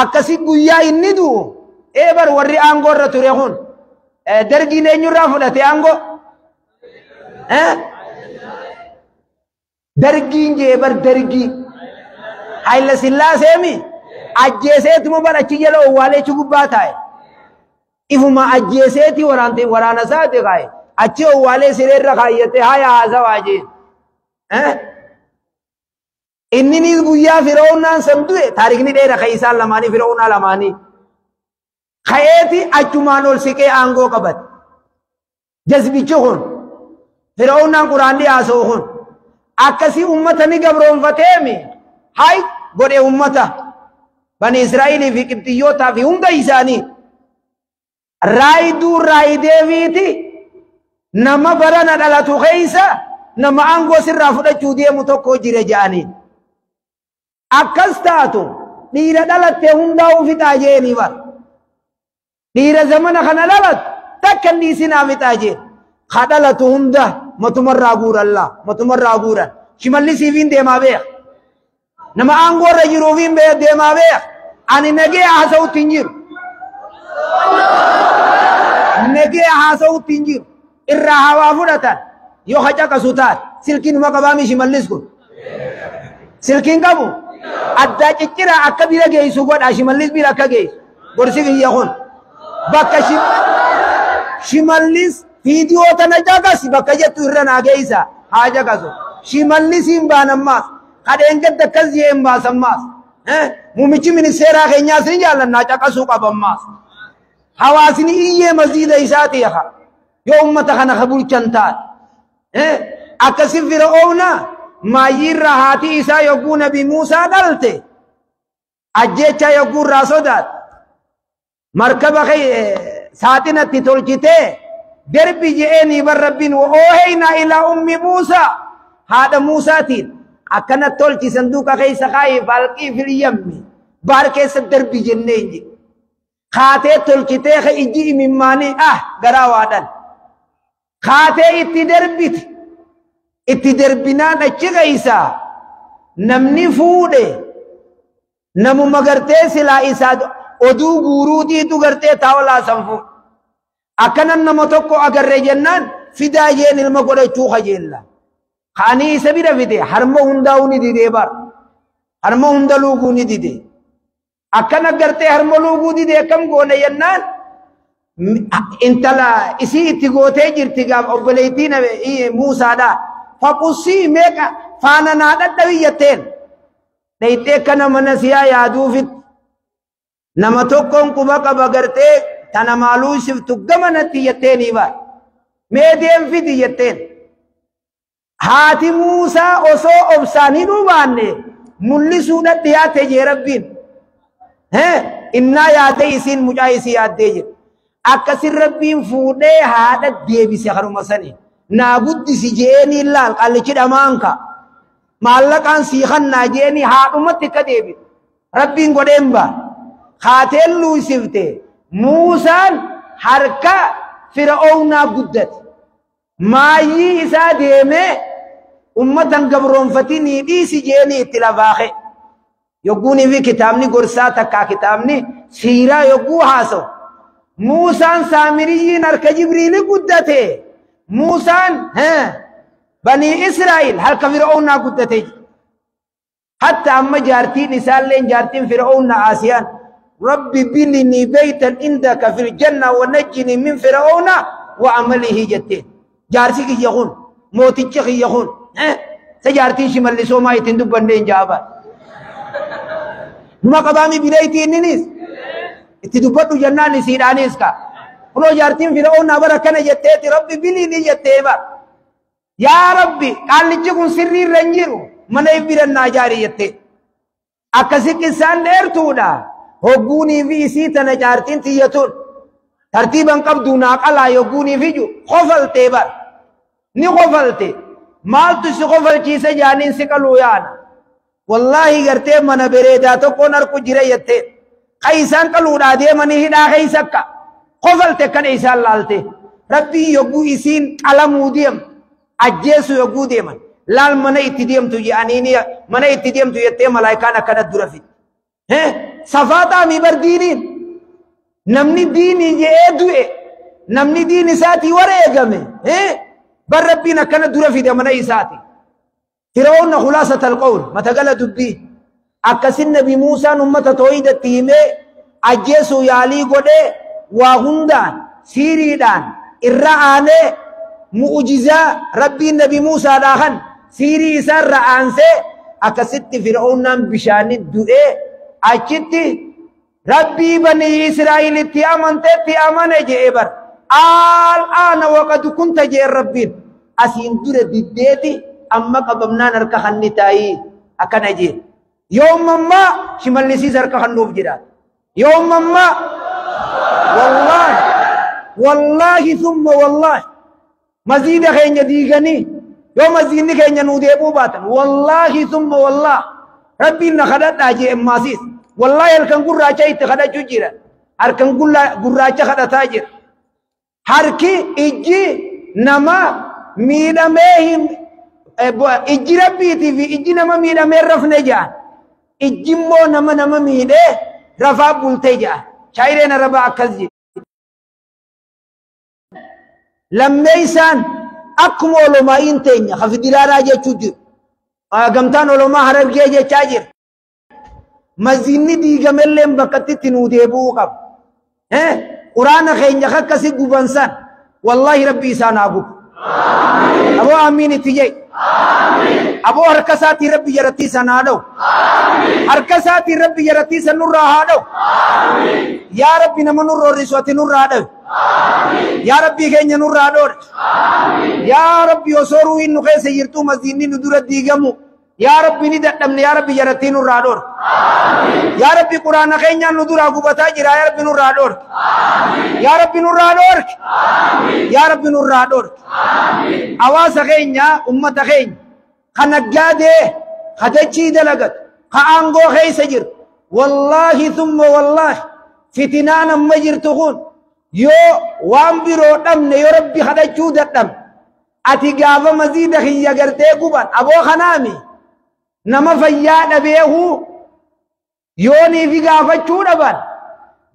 Akkasi guyyaa inni du'u eebar warri aangoo irra ture kun dargiin eenyurraa fudhate aangoo? Dargiin jee bar dargii. Hayila Sillaaseemi ajjeeseetuma bar achi jala owwaalee achi gubbaa taa'e. Ifuma ajjeeseeti waraante waraana isaati kaa'e. Achi owwaalee sireerra kaayyate haya haasawaa jee. Inni ni guyyaa Fir'aawnaan san du'e taarikni dheera ka isaan lamaanii Fir'aawnaa lamaanii. Ka'eeti achumaan ol siqee aangoo qabate. Jazbichi kun Fir'aawnaan quraanni haasa'u kun akkasii ummata ni gabroonfateemi hay godhe ummata bani Israa'ilii fi Qibxiyyootaa fi hunda isaanii raayiduu raayideefiiti nama barana dhalatu keessa nama aangoo sirraa fudhachuu deemu tokko jira jedhanii. Akkas taatu dhiira dhalatte hundaa'uu fixaa jeeni bar. Dhiira zamana kana dhalatu takka inni isinaa fixaa jeen. Ka dhalatu hunda matumarraa guurallaa matumarraa guuran. Shimallisiifiin deemaa beeka. Nama aangoo irra jiruufiin deemaa beeka. Ani nagee haasa'utti hin jiru. Nagee haasa'utti hin jiru. Irraa hawaa fudhatan yoo hacaqasu taate silkiin numa qabaami shimallis kun. Silkiin qabu addaa cicciraa akka bira geessu godha shimallis bira akka geessu gorsi kiyya kun bakka shimallis viidiyoo tana caqasi bakka jettu irra naa geessa haa caqasu shimallis hin baanammaas kadheen gadda akkas jee hin baasammaas muummichi ministeeraa keenyaas ni jaallannaa caqasuu qabammaas hawaasni iyyee masjiida isaati haa yoo ummata kana ka bulchan taate akkasi Fir'aawna maayyiirra haati isaa yogguu nabi Muusaa dhalte ajjecha yogguu irraa sodaate markaba saaxinatti tolchitee derbi je'eenii bar rabbiin ooheynaa ilaa ummi Muusaa haadha Muusaatiin akkana tolchi sanduuqa keessa kaayee falqii fil yammi baar keessa derbi jenneen jedhe kaatee tolchitee ka ijji imimmaanii ah garaa waadhan kaatee itti derbite itti derbinaan achi keessa namni fuudhe namuma gartee silaa isaa oduu guuruutiitu gartee taawalaa san fuudhe akkanan nama tokko agarre jennaan fidaa jeen ilma godhachuu kajeella kaanii isa bira fide harma hundaa'uu ni didee bar harma hunda luuguu ni dide akkana gartee harma luuguu dide akkam goone jennaan intala isii itti gootee jirti gaaf obboleettiin Muusaadha. Faqussii meeqa faana naa dhadhabi jetteen dhayxee kana mana siyaa yaaduufit nama tokkoon quba qaba gartee tana maaluu siftu gamanatti jetteenii baar mee deemfiti jetteen haati Muusaa osoo obsaan hin hubaanne mul'isuudha dhiyaate jee rabbiin innaa yaadee isiin mucaa isii yaaddee jiru akkasin rabbiin fuudhee haadha deebise haruma sanii naa guddisi jeeni laal qallichi dhamaanka maallaqaan sii kannaa jeeni haadhumatti akka deebi rabbiin godheen baa haateen luusifte Muusaan harka Fir'aawnaa guddate maayyii isaa deemee ummatan gabroonfatinii dhiisi jeeni itti lafaahe yogguunii fi kitaabni gorsaa takkaa kitaabni siiraa yogguu haasa'u Muusaan Saamiriyyiin harka Jibriili guddate Muusaan banii Israa'il harka Fir'aawnaa guddate hatta amma jaartiin isaalleen jaartiin Fir'aawnaa Asiyaan rabbi binini baytan indaka fil janna wa najjini min Fir'aawna wa amalihi jetteen jaarsi kiyya kun mootichi kiyya kun sa jaartiin shimallisoo maa ittiin dubbanneen jaaba numa qabaami bileeyti inninis itti dubbadhu jennaan isiidhaanis ka kunoo jaartiin Fir'aawnaa bara kana jetteeti rabbi binini jettee bara yaa rabbi qaallichi kun sirrii irra hin jiru mana ibirannaa jaarii jettee akkasi qissaan dheertuudha hogguunii fi isii tana jaartiin tiyyatuun Tartiiban qabdu naa qalaa yogguunii fiju kofaltee bar. Ni kofalte. Maaltu si kofalchiise jaaniin si qaluu yaana. Wallaahi gartee mana bareedaa tokkoon arku jira jettee. Ka isaan qaluudhaa deemanii hidhaa keessa akka kofalte kana isaan laalte. Rabbiin yogguu isiin qalamuu deemtu ajjeesu yogguu deeman laal mana itti deemtu jedhanii mana itti deemtu jettee malaayikaan akkana dura fidde. Safaaxaa mi bar diiniin namni diinii je'ee du'e namni diin isaatii wareegame bar rabbiin akkana dura fide mana isaati. Fir'aawna khulaasatal qawl matagala dubbii akkasin nabi Muusaan ummata toohidatti himee ajjeesuu yaalii godhee waa hundaan siiriidhaan irra aanee mu'ujizaa rabbiin nabi Muusaadhaa kan siirii isaarra aansee akkasitti Fir'aawnaan bishaanii du'ee achitti rabbii banii Israa'elitti amanteetti amane je'ee bar al'aana waqad kunta je'e rabbiin asiin dura diddeeti amma qabamnaan harka hanni taayii akkana jee yoom ammaa shimallisiis harka hannuuf jedha yoom ammaa wallaahi wallaahi thumma wallaahi maziida keenya diiganii yoo maziidni keenya nuu deebuu baatan wallaahi thumma wallaahi rabbiin na kadhadhaa jee emmaasiis wallaahi halkan gurraacha itti kadhachuu jira halkan gurraacha kadhataa jira harki ijji nama miidhamee hin ijji rabbiitii fi ijji nama miidhamee rafne jedhan ijji immoo nama nama miidhee rafaa bultee jedhan shaayireen arabaa akkas jedhe lammeeysaan akkuma olomaa'iin teenya ka federaalaa jechuu jiru gamtaan olomaa harargee jechaa jira maziinni diigamelleen bakkatti nuu deebi'uu qaba quraana keenya akkasi guban san wallaahi rabbi isaan haa gubu aboo amiin itti jee aboo harka isaatiin rabbi jarattii san haa dha'u harka isaatiin rabbi jarattii san nurraa haa dha'u yaa rabbi nama nurra horrisu ati nurraa dhawi yaa rabbii keenya nurraa dhoore yaa rabbi osoo ruuhiin nu keessa jirtuu maziinni nu dura diigamu yaa rabbi ni dadhabne yaa rabbi jarattii nurraa dhoore yaa rabbi quraana keenyaan nu duraa gubataa jira yaa rabbi nurraa dhoore yaa rabbi nurraa dhoore yaa rabbi nurraa dhoore hawaasa keenya ummata keenya ka naggaadee ka dachii dalagatu ka aangoo keessa jiru wallaahi thumma wallaahi fitinaan amma jirtu kun yoo waan biroo dhabne yoo rabbi kadhachuu dadhabne ati gaafa maziida kiyya gartee guban aboo kanaami nama fayyaa dhabeehu yoonii fi gaafachuu dhaban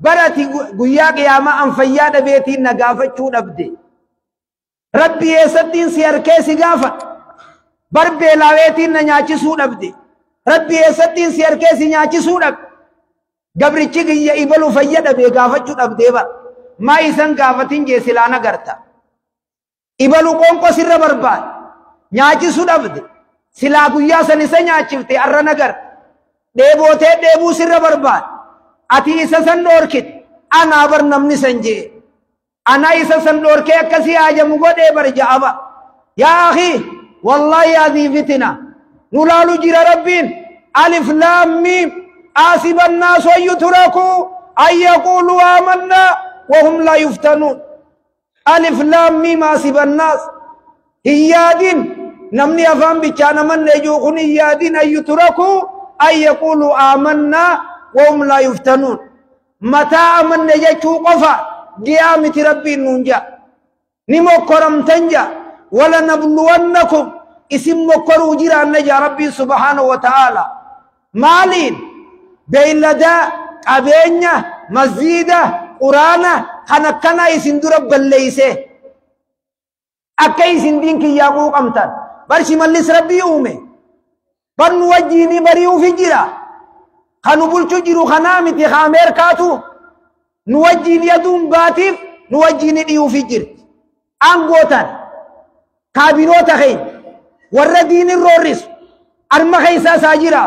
bara ati guyyaa qiyaamaa an fayyaa dhabeetiin na gaafachuu dhabde rabbi eessattiin si harkee si gaafa bar beelaaweetiin na nyaachisuu dhabde rabbi eessattiin si harkee si nyaachisuu dhabde gabrichi kiyya ibalu fayya dhabee gaafachuu dhabdee bara maa isan gaafatin jee silaa nagarta ibalu qoonqoo sirra barbaade nyaachisuu dhabde silaa guyyaa san isa nyaachifte arra nagarta dheebootee dheebuu sirra barbaade ati isa san dhoorkite anaa bar namni san jee anaa isa san dhoorkee akkasii haajamu godhee bar ja'aba yaa akhi wallaahi adii fitina nu laalu jira rabbiin alif laam miim حسب الناس أن يتركوا أن يقولوا آمنا وهم لا يفتنون ألف لام ميم حسب الناس إيادين نمني أفهم بيشانا من يجوخني إيادين أن يتركوا أن يقولوا آمنا وهم لا يفتنون متى آمنا يجو قفا قيامة ربي ننجا نمو كرم تنجا ولنبلونكم اسم مكرو جرى نجا ربي سبحانه وتعالى مالين beeylada qabeenya masjiida quraana kan akkana isin dura balleeyse akka isin diin kiyyaa quuqamtan bar shimallis rabbii uume bar nu wajjiinii bari'uufi jira kanu bulchu jiru kanaa miti ka ameerikaatu nu wajjiin yaduun baatiif nu wajjiini dhiyuufi jirti aangootan kaabinoota keenya warra diinin roorrisu arma keeysaa isaa jira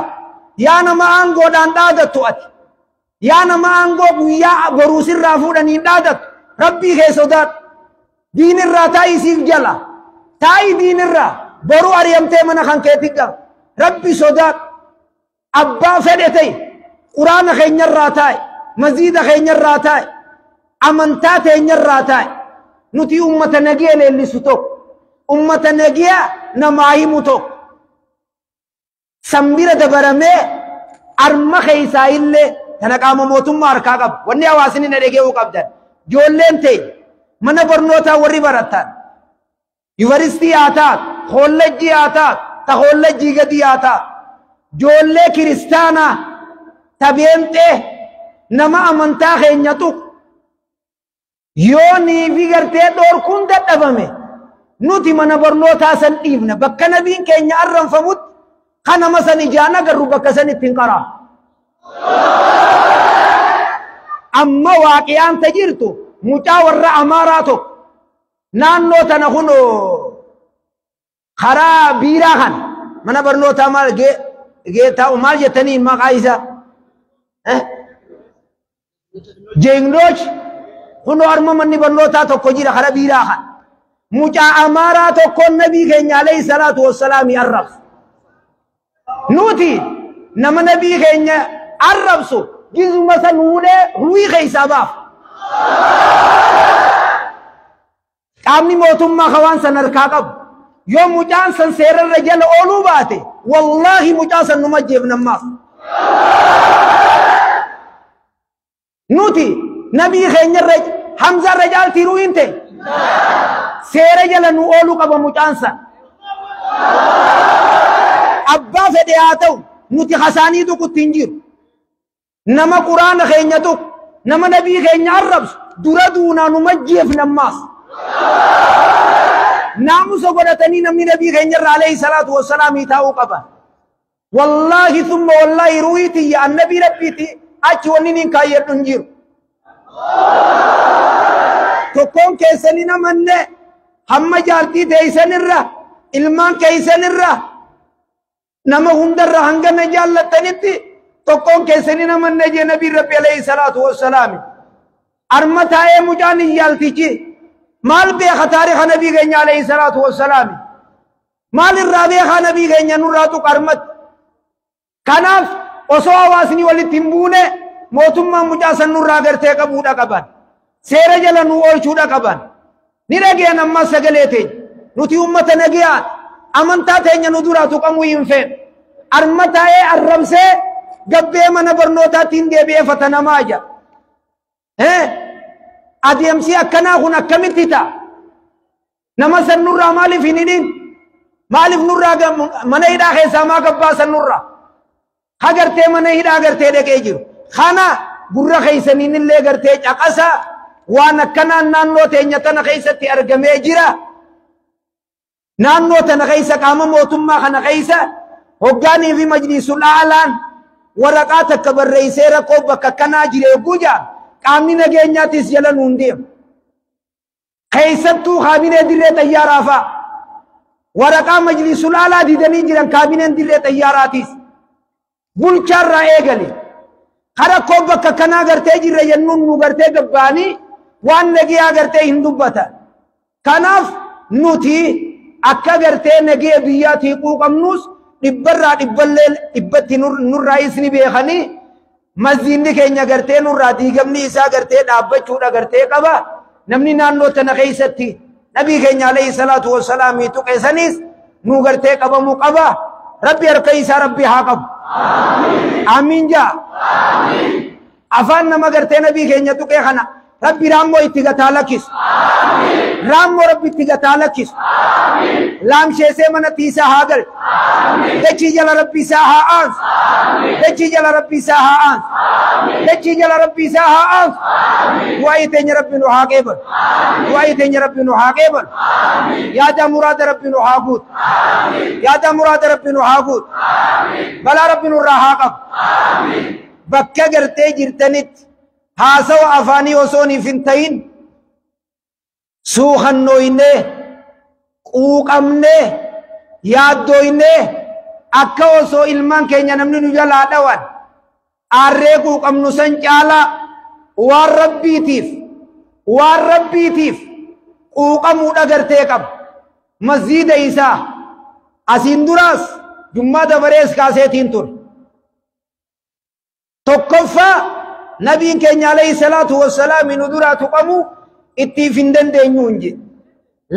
yaa nama aangoodhaan dhaadattu ati yaa nama aangoo guyyaa boruu sirraa fuudhaniin dhaadattu rabbii kee sodaadhu diinirraa taa'ii siif jala taa'ii diinirraa boruu ari'amtee mana kan keetti gala rabbi sodaadhu abbaa fedhe ta'e quraana keenyarraa taa'i masjiida keenyarraa taa'i Amantaa teenyarraa taa'e. Nuti ummata nagiya leellisu tokko. Ummata nagiya namaa himu tokko. Sambira dabaramee arma keessaa illee tana qaama mootummaa harkaa qabu. Wanni hawaasni na dhaga'uu qabdan. Ijoolleen teenya mana barnootaa warri baratan. Yuunivarsiitii haa taatu, koolleejjii haa taatu, ta koolleejjii gadi haa taatu. Ijoollee kiristaanaa ta beenxee nama amantaa keenya tuqu. Yoo niifi gartee dhoorkuun dadhabame nuti mana barnootaa san dhiifna. Bakka nabiin keenya arranfamutti kan nama san ijaan agarru bakka san ittiin qaraa. Amma waaqiyaan ta jirtu mucaa warra Amaaraa tokko naannoo tana kunoo karaa biiraa kana mana barnootaa maal geetaa maal jettanii maqaa isaa Jeegnoch kunoo arma manni barnootaa tokko jira karaa biiraa kana. Mucaa Amaaraa tokkoon nabii keenya alayhi salaatu wassalaami arrabsu. Nuti nama nabii keenya arrabsu gizuma san fuudhee ruwii keessaa baaf. Qaamni mootummaa ka waan san harkaa qabu. Yoo mucaan san seerarra jala ooluu baate wallaahi mucaa san numa jeefna ammaas. Nuti nabii keenyarra Hamzaarra jaaltii ruwiin ta'e seera jala nu ooluu qaba mucaan san. Abbaa fedhe haa ta'u nuti hasaanii tuqutti hin jiru. Nama quraana keenya tuqu nama nabii keenya arrabsu dura duunaa numa jeefna ammaas. Naamusa godhatanii namni nabii keenyarra alayhi salaatu wassalaamii taa'uu qaba. Wallaahi thumma wallaahi ruhii tiyya annabii rabbiiti achi wanni niin kaayyadhu hin jiru. Tokkoon keessanii namanne hamma jaartii teessanirra ilmaan keessanirra nama hundarra hanga na jaallattanitti tokkoon keessanii namanne jee nabiin rabbi alayhi salaatu wassalaami. Arma taa'ee mucaan iyyaaltichi maal beeka taariika nabii keenya alayhi salaatu wassalaami. Maal irraa beekaa nabii keenya nurraa tuqa armatti. Kanaaf osoo hawaasni walitti hin buune mootummaan mucaa san nurraa gartee qabuudha qaban. Seera jala nu oolchuudha qaban. Ni dhageen ammas sagalee teenya. Nuti uummata nagayaan amantaa teenya nu duraa tuqamuu hin feenu. Arma taa'ee arrabsee gabbee mana barnootaatti hin deebi'ee fatanamaa jira. Adeemsi akkanaa kun akkamitti ta'a? Nama san nurraa maaliif hin hidhin? Maaliif nurraa mana hidhaa keessaa maa gabbaasan nurraa? Ha gartee mana hidhaa gartee dhaqee jiru. Kana gurra keessaniin illee gartee caqasa waan akkanaan naannoo teenya tana keessatti argamee jira. Naannoo tana keessa qaama mootummaa kana keessa hoggaanii fi majlisul aalaan waraqaa takka barreessee rakkoo bakka kanaa jira eeguu jaa qaamni nageenyaatis jala nuun deemu. Keessattuu kaabinee dirree xayyaaraa fa'a. Waraqaa majlisul aalaa didanii jiran kaabineen dirree xayyaaraatis. Bulchaarraa eegale. Rakkoo bakka kanaa gartee jirra jennuun nu gartee gabbaanii waan nagiyaa gartee hin dubbatan. Kanaaf nuti akka gartee nagiya biyyaa tiiquu qabnus dhibbarraa dhibballee dhibbatti nurraayis ni beekanii masjiidni keenya gartee nurraa diigamni isaa gartee dhaabbachuudha gartee qaba. Namni naannoo tana keessatti nabii keenya alayhi salaatu wassalaamii tuqeessanis nu gartee qabamuu qaba. Rabbi harka isaa rabbi haa qabu. Amiin jaa. Afaan nama gartee nabii keenya tuqee kana rabbi raammoo itti gataa lakkisu. Raammoo rabbi itti gataa lakkisu. Laamsheesee mana tiisaa haa galchu. Dachii jala rabbi isaa haa aansu. Dachii jala rabbi isaa haa aansu. Dachii jala rabbi isaa haa aansu. Du'aa'ii teenya rabbi nu haa qeebalu. Du'aa'ii teenya rabbi nu haa qeebalu. Yaada muraada rabbi nu haa guutu. Yaada muraada rabbi nu haa guutu. Balaa rabbi nurraa haa qabu. Bakka gartee jirtanitti haasawa afaanii osoo hin ta'in suuqannooynee quuqamnee yaaddooynee akka osoo ilmaan keenya namni nu jalaa dhawan aarree quuqamnu san caalaa waan rabbiitiif quuqamuudha gartee qaba. Masjiida isaa asiin duraas jummaa dabarees kaaseetiin ture. Tokkoffaa Nabiin keenya alayhi salaatu wassalaam nu duraa tuqamu ittiif hin dandeenyu hin jedhe.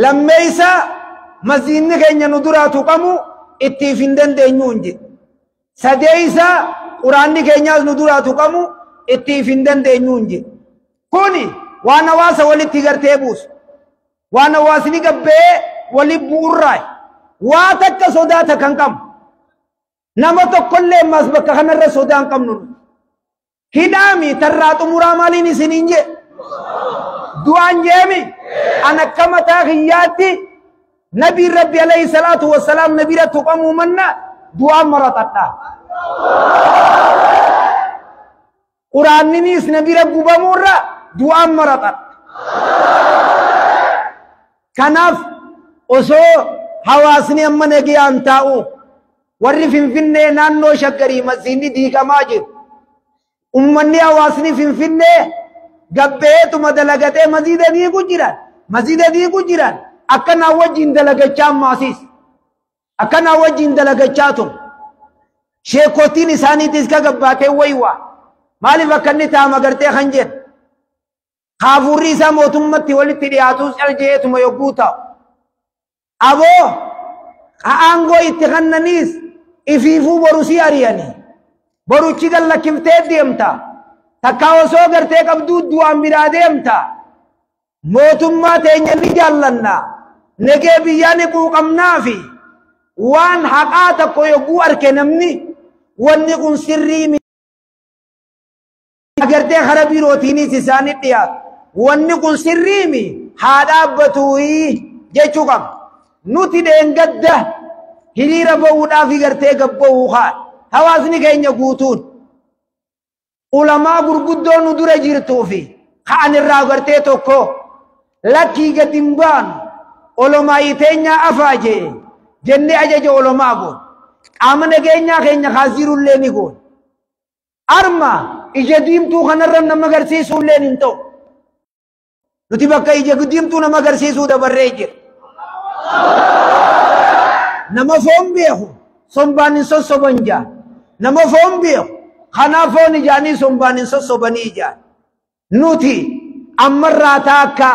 Lammeessa masjiidni keenya nu duraa tuqamu ittiif hin dandeenyu hin jedhe. Sadeessa quraanni keenyaas nu duraa tuqamu ittiif hin dandeenyu hin jedhe. Kuni waan hawaasa walitti gartee buusu. Waan hawaasni gabbee wali bu'urraa waa takka sodaata kan qabnu. Nama tokkollee ammas bakka kanarra sodaa hin qabnu. Hidhaami tarraa xumuraa maaliin isiniin jee? Du'aan jeemi? An akka mataa kiyyaatti nabiin Rabbi alayhi salaatu wassalaam na bira tuqamuu manna du'aan maratadha. Quraanninis na bira gubamuurra du'aan maratadha. Kanaaf osoo hawaasni amma nagayaan taa'u warri Finfinnee naannoo Shaggarii masjiidni diigamaa jiru. Ummanni hawaasni Finfinnee gabbeetuma dalagatee masjiida diigu jiran. Masjiida diigu jiran. Akkanaa wajjin dalagachaa ammaasiis. Akkanaa wajjin dalagachaa tun. Sheekotiin isaaniitis ka gabbaatee wayiwaa. Maaliif akka inni taa'ama gartee kan jedhu? Hafuurri isaa mootummatti walitti dhiyaatus caljeetuma yogguu ta'u. Aboo aangoo itti kennaniis ifiifuu boru si ari'anii. Boruchi gallakkiftee deemta. Takka osoo gartee qabduu du'aan biraa deemta. Mootummaa teenya ni jaallanna. Negee biyyaa ni quuqamnaafi waan haqaa tokko yogguu arke namni wanni kun sirrii miti. Agartee kara birootiinis isaanii dhiyaatu. Wanni kun sirrii mi haa dhaabbatu jechuu qabna. Nuti dheengadda hiriira ba'uudhaaf gartee gabba'uu haa. Hawaasni keenya guutuun ulamaa gurguddoo nu dura jirtuu fi ka'an irraa gartee tokko lakkii gadi hin baanu olomaa iteenyaa afaa jee jennee ajaja olomaa goon. Qaama nageenyaa keenya kaasirullee ni goon. Arma ija diimtuu kanarra nama agarsiisuullee hin ta'u. Nuti bakka ija diimtuu nama agarsiisuu dabarree jira. Nama foon beeku sombaan hin sossoban jaa. Nama foon beeku kanaaf foon ijaanii sombaan hin sossobanii ijaan. Nuti ammarraa taakka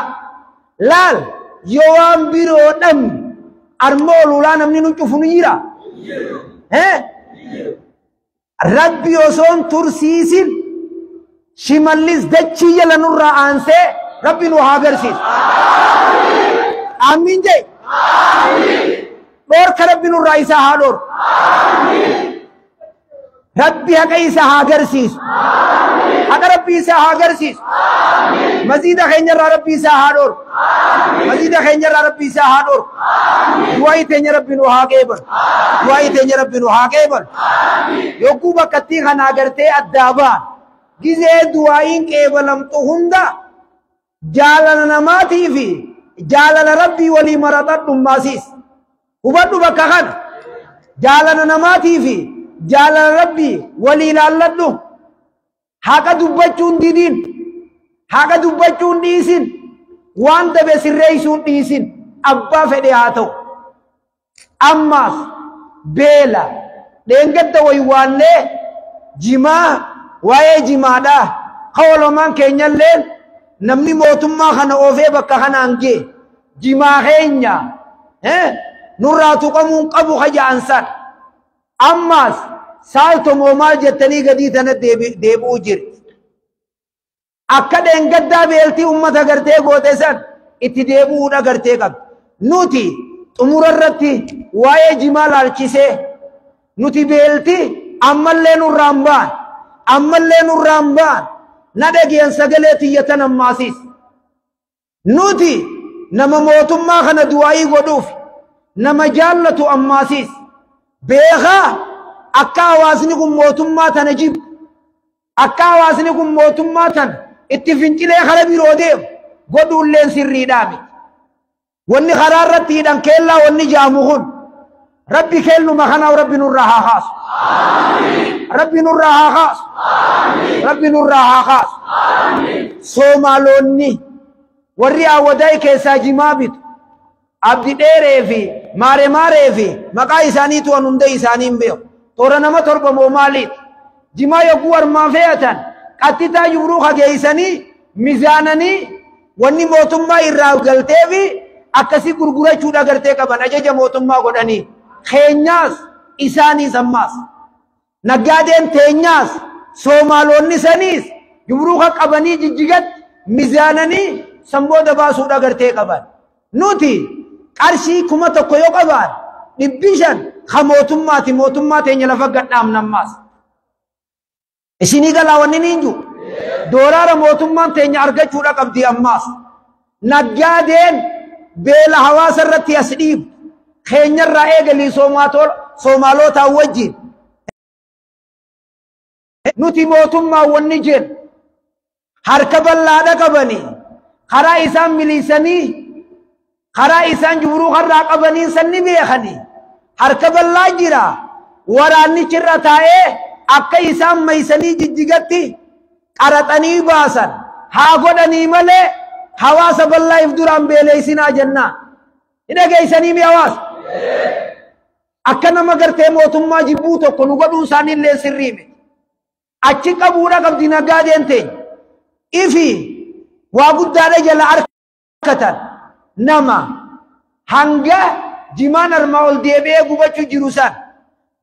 laal yoo waan biroo dhabne arma olulaa namni nu cufu ni jira. Rabbi osoo tursiisin Shimallis dachii jala nurraa aansee Rabbi nu haa agarsiisu. Amiin jee. Dhoorka Rabbi nurraa isaa haa dhoorku. Rabbi haqa isaa haa agarsiisu. Haqa Rabbi isaa haa agarsiisu. Masjiida keenyarraa Rabbi isaa haa dhoorku. Masjiida keenyarraa Rabbi isaa haa dhoorku. Du'aa teenya Rabbi nu haa qeebalu. Du'aa teenya Rabbi nu haa qeebalu. Yogguu bakkattii kana agartee addaa ba'an gizee du'aa'iin qeebalamtu hunda jaalala namaatii fi jaalala Rabbii walii maratadhu maasiis. Hubadhu bakka kana jaalala namaatii fi jaalala Rabbii walii ilaalladhu. Haqa dubbachuun didiin, haqa dubbachuun dhiisin, waan dabe sirreessuun dhiisin, abbaa fedhe haa ta'u. Ammaas beela dheengadda waywaannee jimaa waa'ee jimaadhaa ka olomaan keenyallee namni mootummaa kana oofee bakka kanaan ga'e jimaa keenya nurraa tuqamuun qabu kaja'an san. Ammaas saaltomoo maal jettanii gadii tana deebi'uu jirti. Akka dheengaddaa beeltii uummata gartee goote san itti deebi'uudha gartee qabdi. Nuti xumura irratti waa'ee jimaa laalchisee nuti beeltii ammallee nurraa hin ba'an. Ammallee nurraa hin ba'an. Na dhageen sagalee tiyyatan ammaasiis. Nuti nama mootummaa kana du'aayii godhuuf nama jaallatu ammaasiis. Beekaa akka hawaasni kun mootummaa tana jibbu, akka hawaasni kun mootummaa tana itti fincilee kara biroo deemu godhuulleen sirriidhaa miti. Wanni karaa irratti hidhan keellaa wanni jaamu kun Rabbi keelluma kanaaf Rabbi nurraa haa kaasu. Rabbi nurraa haa kaasu. Rabbi nurraa haa kaasu. Soomaalonni warri awwadaay keessaa jimaa bitu Abdi dheeree fi maare maaree fi maqaa isaaniitu waan hunda isaanii hin beeku. Toora nama torba moo maaliiti? Jimaa yogguu armaan fe'atan Qattitaa jumruuka geeysanii mizaananii wanni mootummaa irraa galteefi akkasii gurgurachuudha gartee qaban ajaja mootummaa godhanii. Keenyaas isaaniis ammaas naggaadeen teenyaas Soomaalonni saniis jumruuka qabanii jijjigatti mizaananii sanbooda baasuudha gartee qaban. Nuti qarshii 1000 yoo qabaan 500 ka mootummaati mootummaa teenya lafa gadhaamna ammaas. Isinii galaa wanni niin jiru. Doolaara mootummaan teenya argachuudha qabdi ammaas. Naggaadeen beela hawaasa irratti as dhiibu. Keenyarraa eegalii Soomaalootaa wajjin. Nuti mootummaa wanni jennu harka bal'aadha qabanii karaa isaan miliisanii karaa isaan jumruu karraa qabanii sanni beekanii harka bal'aa jira waraannichi irra taa'ee akka isaan maysanii jijjigatti qaraxanii baasan haa godhanii malee hawaasa bal'aa if duraan beeleysinaa jennaan. Hin dhageessanii mi hawaasa? Akka nama gartee mootummaa jibbuu tokko nu godhuun isaanii illee sirrii miti. Achi qabuudha qabdi naggaadeen teenya. Ifi waa guddaadha jala harkatan nama hanga jimaan armaa ol deebi'ee gubachuu jiru san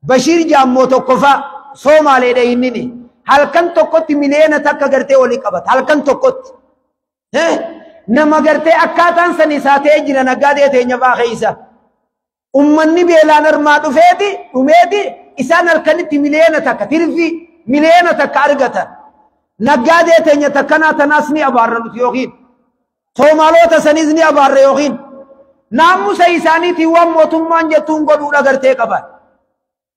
Bashiir Jaammoo tokkoffaa Soomaaleedha innini halkan tokkotti miliyoona takka gartee walii qabata halkan tokkotti. Nama gartee akkaataan san isaa ta'ee jira naggaadee teenya fa'aa keessa. Ummanni beelaan armaa dhufeeti dhumeeti isaan halkanitti miliyoona takka tirfii miliyoona takka argatan. Naggaadee teenya takkanaa tanaas ni abaarra nuti yookiin Soomaalota saniis ni abaarra yookiin naamusa isaaniitiin waan mootummaan jettuun godhuudha gartee qaban.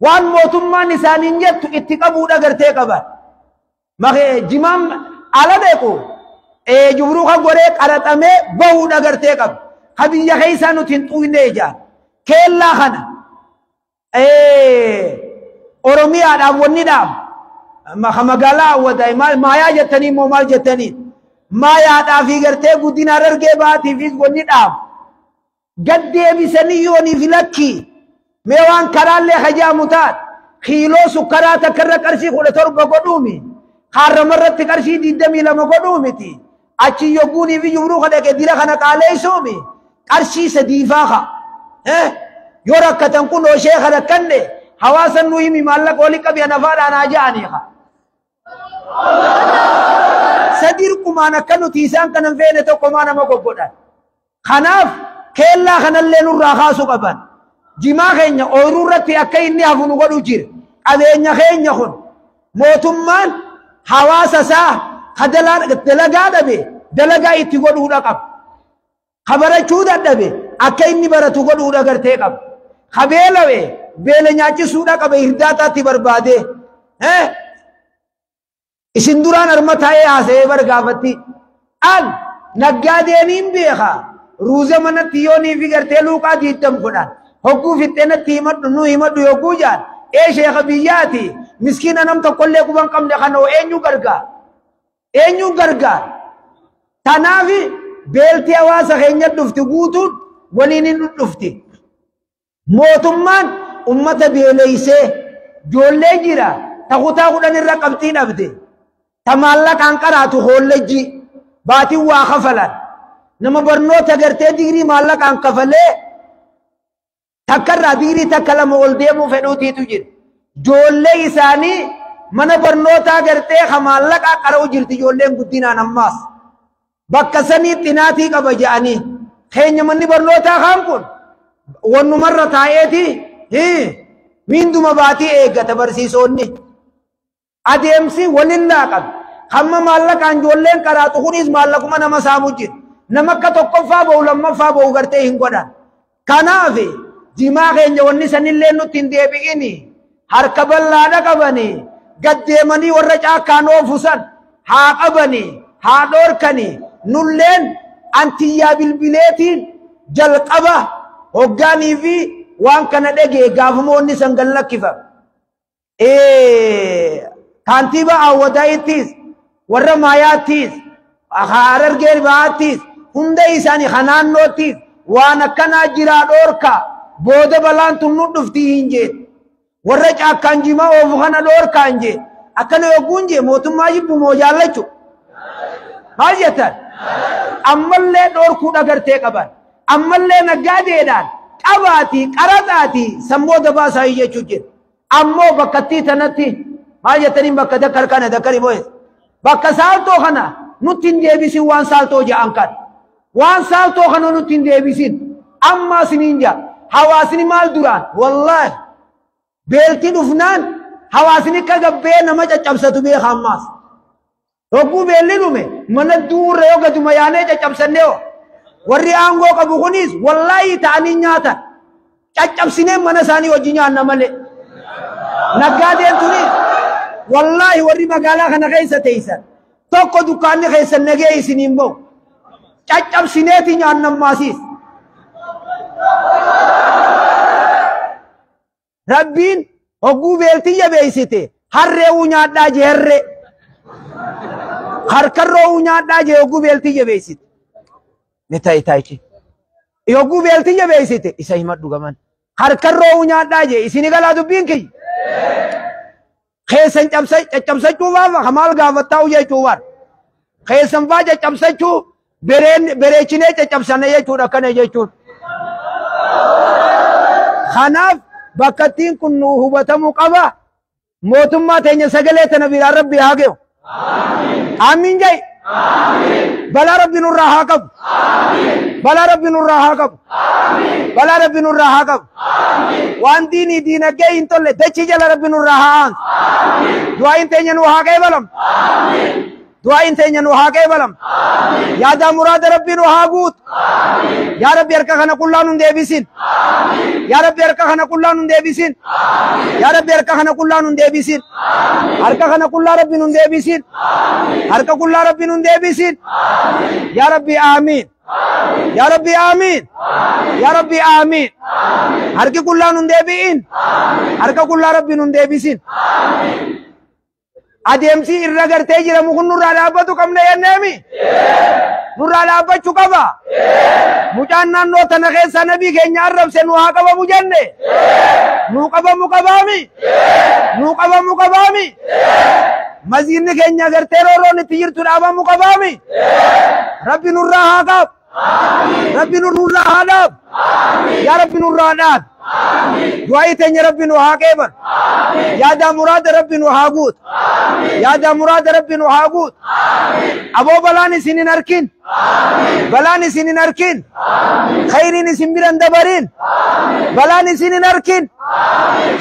Waan mootummaan isaaniin jettu itti qabuudha gartee qaban. Jimaan ala deequ jumruuka godhee qaraxamee bahuudha gartee qaba. Ka biyya keessaa nuti hin xuqne ijaan. Keellaa kana Oromiyaadhaaf wanni dhaaf ka magaalaa hawwataa maayaa jettanii immoo maal jettanii maayaadhaa fi gartee guddina Harargee baatiifis wanni dhaaf gad deebisanii yooniif lakkii mee waan karaallee hajaamu taat kiiloo sukkaraa takkarra qarshii 17 godhuumi kaarramarratti qarshii 22 godhuumiti achi yogguunii fi jumruu kadhaqe dira kana qaaleessuumi qarshii 3 faa ka yoo rakkatan kun ooshee rakkanne hawaasa nu himi maallaqa olii qabi anafaadhaan haa ja'anii ka sadirqumaan akka nuti isaan kanan feene tokkomaa nama goggodhan. Kanaaf keellaa kanallee nurraa kaasuu qaban. Jimaa keenya ooyiruu irratti akka inni hafu nu godhu jira. Qabeenya keenya kun mootummaan hawaasa isaa ka dalagaa dhabe dalagaa itti godhuudha qaba. Ka barachuu dadhabe akka inni baratu godhuudha gartee qaba. Ka beela'e beela nyaachisuudha qaba hirdaataatti barbaade. Isin duraan arma taa'ee haasa'ee bargaafatti. An naggaadeen beeka. Ruuza manatti yoonii fi gartee luuqaa 20 godhan. Hogguu fixxee natti himadhu nu himadhu yogguu jaan. Ee sheekha biyyaati. Miskiina nam tokkollee quban qabne kana eenyu gargaar? Eenyu gargaar? Tanaaf beelti hawaasa keenya dhufti guutuun waliin hin dhufti. Mootummaan ummata beeleysee ijoollee jira ta kutaa 10 irra qabxii dhabde. Ta maallaqaan qaraatu hollejji baatiin waa kafalan. Nama barnoota gartee digirii maallaqaan kafalee takkarraa digirii takka lama ol deemuu fedhuutiitu jira. Ijoollee isaanii mana barnootaa gartee ka maallaqaa qara'u jirti ijoolleen guddinaan ammaas. Bakka sanii xinaatii qaba je'anii. Keenya manni barnootaa kaan kun wannumarra taa'eeti miinduma baatii eeggata barsiisonni. Adeemsi walillaa qaba. Hamma maallaqaan ijoolleen qaraatu kunis maallaquma nama saamu jira. Nama akka tokkoffaa ba'u lammaffaa ba'u gartee hin godhan. Kanaaf jimaa keenya wanni sanillee nutti hin deebi'ini. Harka bal'aadha qabanii gad deemanii warra caakkaan oofu san haa qabanii haa dhoorkanii nulleen antiyyaa bilbileetiin jalqaba hoggaanii fi waan kana dhagee gaafuma wanni san gad lakkifame. Kaantiibaa Awwadaayittis warra Maayaattis Harargee Bahaattis hunda isaanii kanaannoottis waan akkanaa jiraa dhoorka booda balaan tun nu dhuftii hin jeen. Warra caakkaan jimaa oofu kana dhoorkaa hin jeen. Akkana yogguun jee mootummaa jibbu moo jaallachu? Maal jettan? Ammallee dhoorkuu dhagartee qaban. Ammallee naggaadeedhaan qabaatii qaraxaatii sammuu baasaa jechuu jira. Ammoo bakkattii tanatti maal jettaniin bakka dakkar kana dakkari boo'e. Bakka saaltoo kana nutti hin deebisin waan saaltoo ja'an kan. Waan saaltoo kana nutti hin deebisin. Amma isiniin ja'a. Hawaasni maal duraan? Wallaahi beelti dhufnaan hawaasni akka gabbee nama caccabsatu beeka ammaas. Hogguu beelli dhume mana duurra yoo gaduma yaanee caccabsannee hoo. Warri aangoo qabu kunis wallaahi ta'anii nyaatan. Caccabsinee mana isaanii wajjin nyaanna malee. Naggaadeen tunis wallaahi warri magaalaa kana keessa teessan tokko dukkaanni keessan nagee isiniin bahu. Caccabsineeti nyaanna ammaasiis. Rabbiin hogguu beelti jabeessite harreewuu nyaadhaa jee harree. Harkarroowuu nyaadhaa jee hogguu beelti jabeessite. Ni ta'i taa'ichi. Hogguu beelti jabeessite isa himadhu gaman. Harkarroowuu nyaadhaa jee isini galaa dubbiin kiyya. Keessan caccabsachuu faafa maal gaafattaa jechuu waan. Keessan faa caccabsachuu bereechinee caccabsana jechuudha akkana jechuun. Kanaaf bakkattiin kun nu hubatamuu qaba. Mootummaa teenya sagalee tana biraan rabbi haa ge'u. Amiin jai. Balaa rabbi nurraa haa qabu. Balaa rabbi nurraa haa qabu. Balaa rabbi nurraa haa qabu. Waan diinii diinagdee hin tolle dachii jala rabbi nurraa haa aansu. Du'aayin teenya nu haa qeebalam. Du'aayin teenya nu haa qeebalam. Yaadaa muraada rabbi nu haa guutu. Yaa rabbi harka kana qullaa nun deebisin. Yaa rabbi harka kana qullaa nun deebisin. Yaa rabbi harka kana qullaa nun deebisin. Harka kana qullaa rabbi nun deebisin. Harka qullaa rabbi nun deebisin. Yaa rabbi aamiin. Yaa rabbi aamiin. Yaa rabbi aamiin. Harki qullaa nun deebi'in. Harka qullaa rabbi nun deebisin. Adeemsi irra gartee jiramu kun nurraa dhaabbatu qabna jenneemi. Nurraa dhaabbachuu qaba. Mucaan naannoo tana keessa nabii keenya arrabse nu haa qabamu jenne. Nuu qabamu qabaami. Nuu qabamu qabaami. Maziinni keenya gartee roorroon itti jirtu dhaabamu qabaami. Rabbi nurraa haa qabu. Rabbi nurraa haa dhaabu. Yaa Rabbi nurraa dhaabi. Du'aayi teenya rabbi nu haa qeeban. Yaadaa muraada rabbi nu haa guutu. Yaadaa muraada rabbi nu haa guutu. Aboo balaan isin hin arkin. Balaan isin hin arkin. Khayriin isin biran dabarin. Balaan isin hin arkin.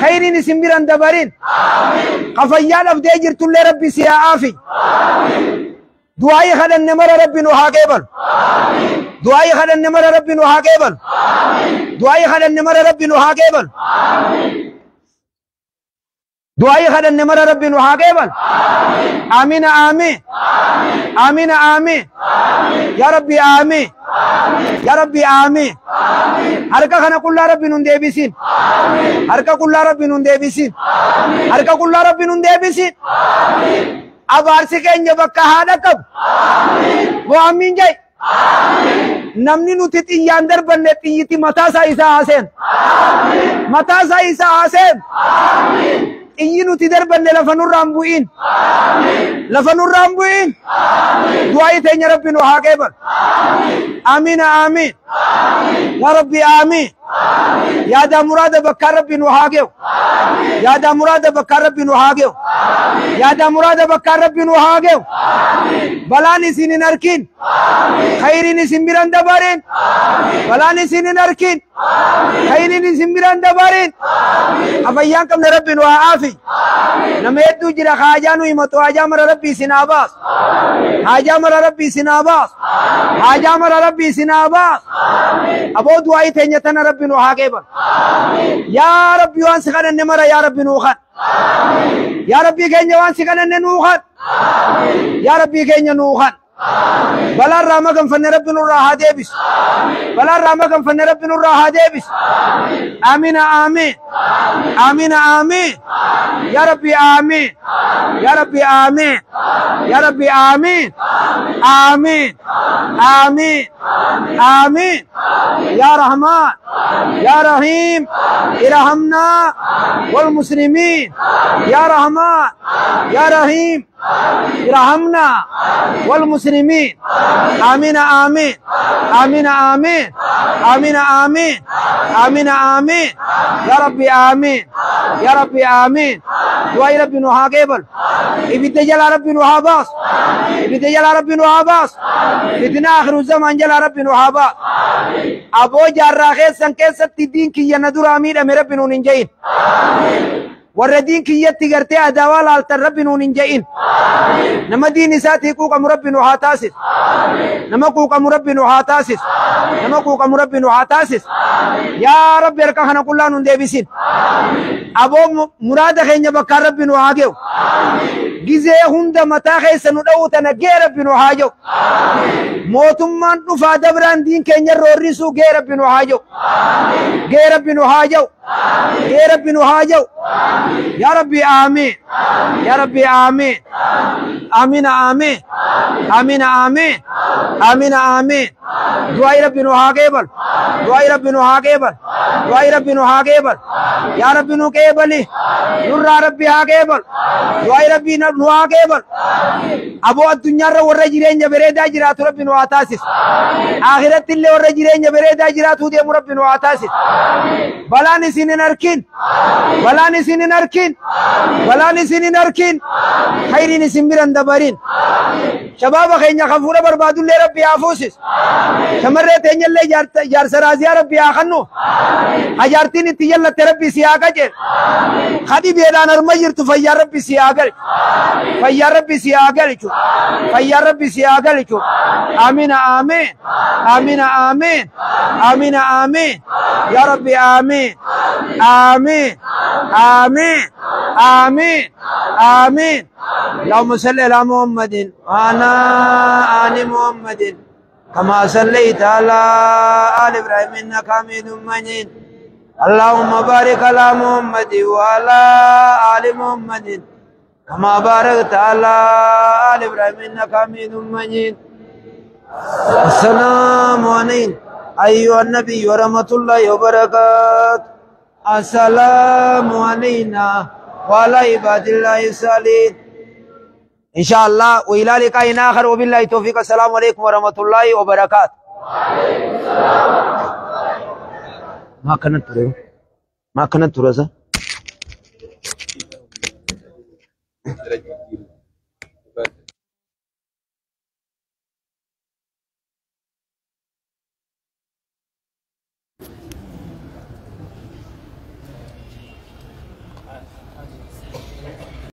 Khayriin isin biran dabarin. Qafayyaa dhabdee jirtullee rabbi si haa aafi. Du'aayi kadhanne mara rabbi nu haa qeebalu. Du'aayi kadhanne mara rabbi nu haa qeebalu. Du'aayi kadhanne mara rabbi nu haa qeebalu. Du'aayi kadhanne mara rabbi nu haa qeebalu. Amiina amiin. Amiina amiin. Yaa rabbi amiin. Yaa rabbi amiin. Harka kana qullaa rabbi nun deebisin. Harka qullaa rabbi nun deebisin. Harka qullaa rabbi nun deebisin. Abaarsi keenya bakka haadha qabu. Moo amiin jai. Namni nuti xiyyaan darbanne xiyyiti mataasaa isaa haaseen. Mataasaa isaa haaseen. Xiyyi nuti darbanne lafa nurraan bu'in. Lafa nurraan bu'in. Du'aayi teenya rabbi nu haa qeebalu. Amiina amiin. Yaa rabbi amiin. Yaadaa muraada bakkaan rabbi nu haa ge'u. Yaadaa muraada bakkaan rabbi nu haa ge'u. Yaadaa muraada bakkaan rabbi nu haa ge'u. Balaan isin hin arkin. Khayriin isin biran dabarin. Balaan isin hin arkin. Khayriin isin biran dabarin. Afayyaan qabne rabbi nu haa aafi. Nama hedduu jira haajaa nu himatu haajaa mara rabbi isin haa baasu. Haajaa mara rabbi isin haa baasu. Haajaa mara rabbi isin haa baasu. Aboo du'aayi teenya tana rabbi nu haa qeebalu. Yaa rabbi waan si kadhanne mara yaa rabbi nuu kan. Yaa rabbi keenya waan si kadhanne nuu kan. Yaa rabbi keenya nuu kan. Balaarraa maganfanne rabbi nurraa haa deebisu. Balaarraa maganfanne rabbi nurraa haa deebisu. Amiina amiin. Amiina amiin. Yaa rabbi amiin. Yaa rabbi amiin. Yaa rabbi amiin. Amiin. Amiin. Amiin. يا رحمن يا رحيم ارحمنا والمسلمين. يا رحمن يا رحيم ارحمنا والمسلمين. آمين آمين آمين آمين آمين آمين آمين آمين يا ربي آمين يا ربي آمين. دعاء ربي نوها قبل إبدا جل ربي نوها باس إبدا جل ربي نوها باس فتنة آخر الزمان جل ربي نوها باس. أبو جراخي سنكيسة الدين كي يندور أمين أمي ربي نونجين warra diin kiyyatti gartee adaawaa laaltan rabbi nuun hin je'in. Nama diin isaatii quuqamu rabbi nu haa taasis. Nama quuqamu rabbi nu haa taasis. Nama quuqamu rabbi nu haa taasis. Yaa rabbi harka kana qullaa nun deebisin. Aboo muraada keenya bakkaan rabbi nu haa ge'u. Gizee hunda mataa keessa nu dha'uu tana gee rabbi nu haa ge'u. Mootummaan dhufaa dabraan diin keenya roorrisuu gee rabbi nu haa ge'u. Gee rabbi nu haa ge'u. Gee rabbi nu haa ge'u. يا ربي آمين يا ربي آمين آمين آمين آمين آمين آمين آمين. دعاء ربي نوها قبل دعاء ربي نوها قبل دعاء ربي نوها قبل يا ربي نو قبلي نور ربي ها قبل دعاء ربي نوها قبل. أبو الدنيا ور جيرين بريدا جرات ربي نوها تاسس. آخرت اللي ور جيرين بريدا جرات ودي ربي نوها تاسس. بلان سنين أركين بلان سنين أركين بلان سنين أركين خيرين سنبران دبرين. شباب خينيا خفورة بربادو اللي ربي عفوسس. شمرت هني اللي جار سرازي ربي آخنو. هجارتين تيجلا تربي سياقة جل. خدي بيدان أرمجر تفيا ربي سياقة. فيا ربي سياقة جو. فيا ربي سياقة جو. آمين آمين آمين آمين آمين آمين يا ربي آمين آمين آمين آمين آمين. اللهم صل على محمد وعلى آل محمد كما صليت على آل إبراهيم إنك حميد مجيد. اللهم بارك على محمد وعلى آل محمد كما باركت على آل إبراهيم إنك حميد مجيد. السلام عليكم أيها النبي ورحمة الله وبركاته. السلام علينا وعلى عباد الله الصالحين. إن شاء الله وإلى لقاء آخر وبالله التوفيق. السلام عليكم ورحمة الله وبركاته. ما كانت ترى ما كانت ترى.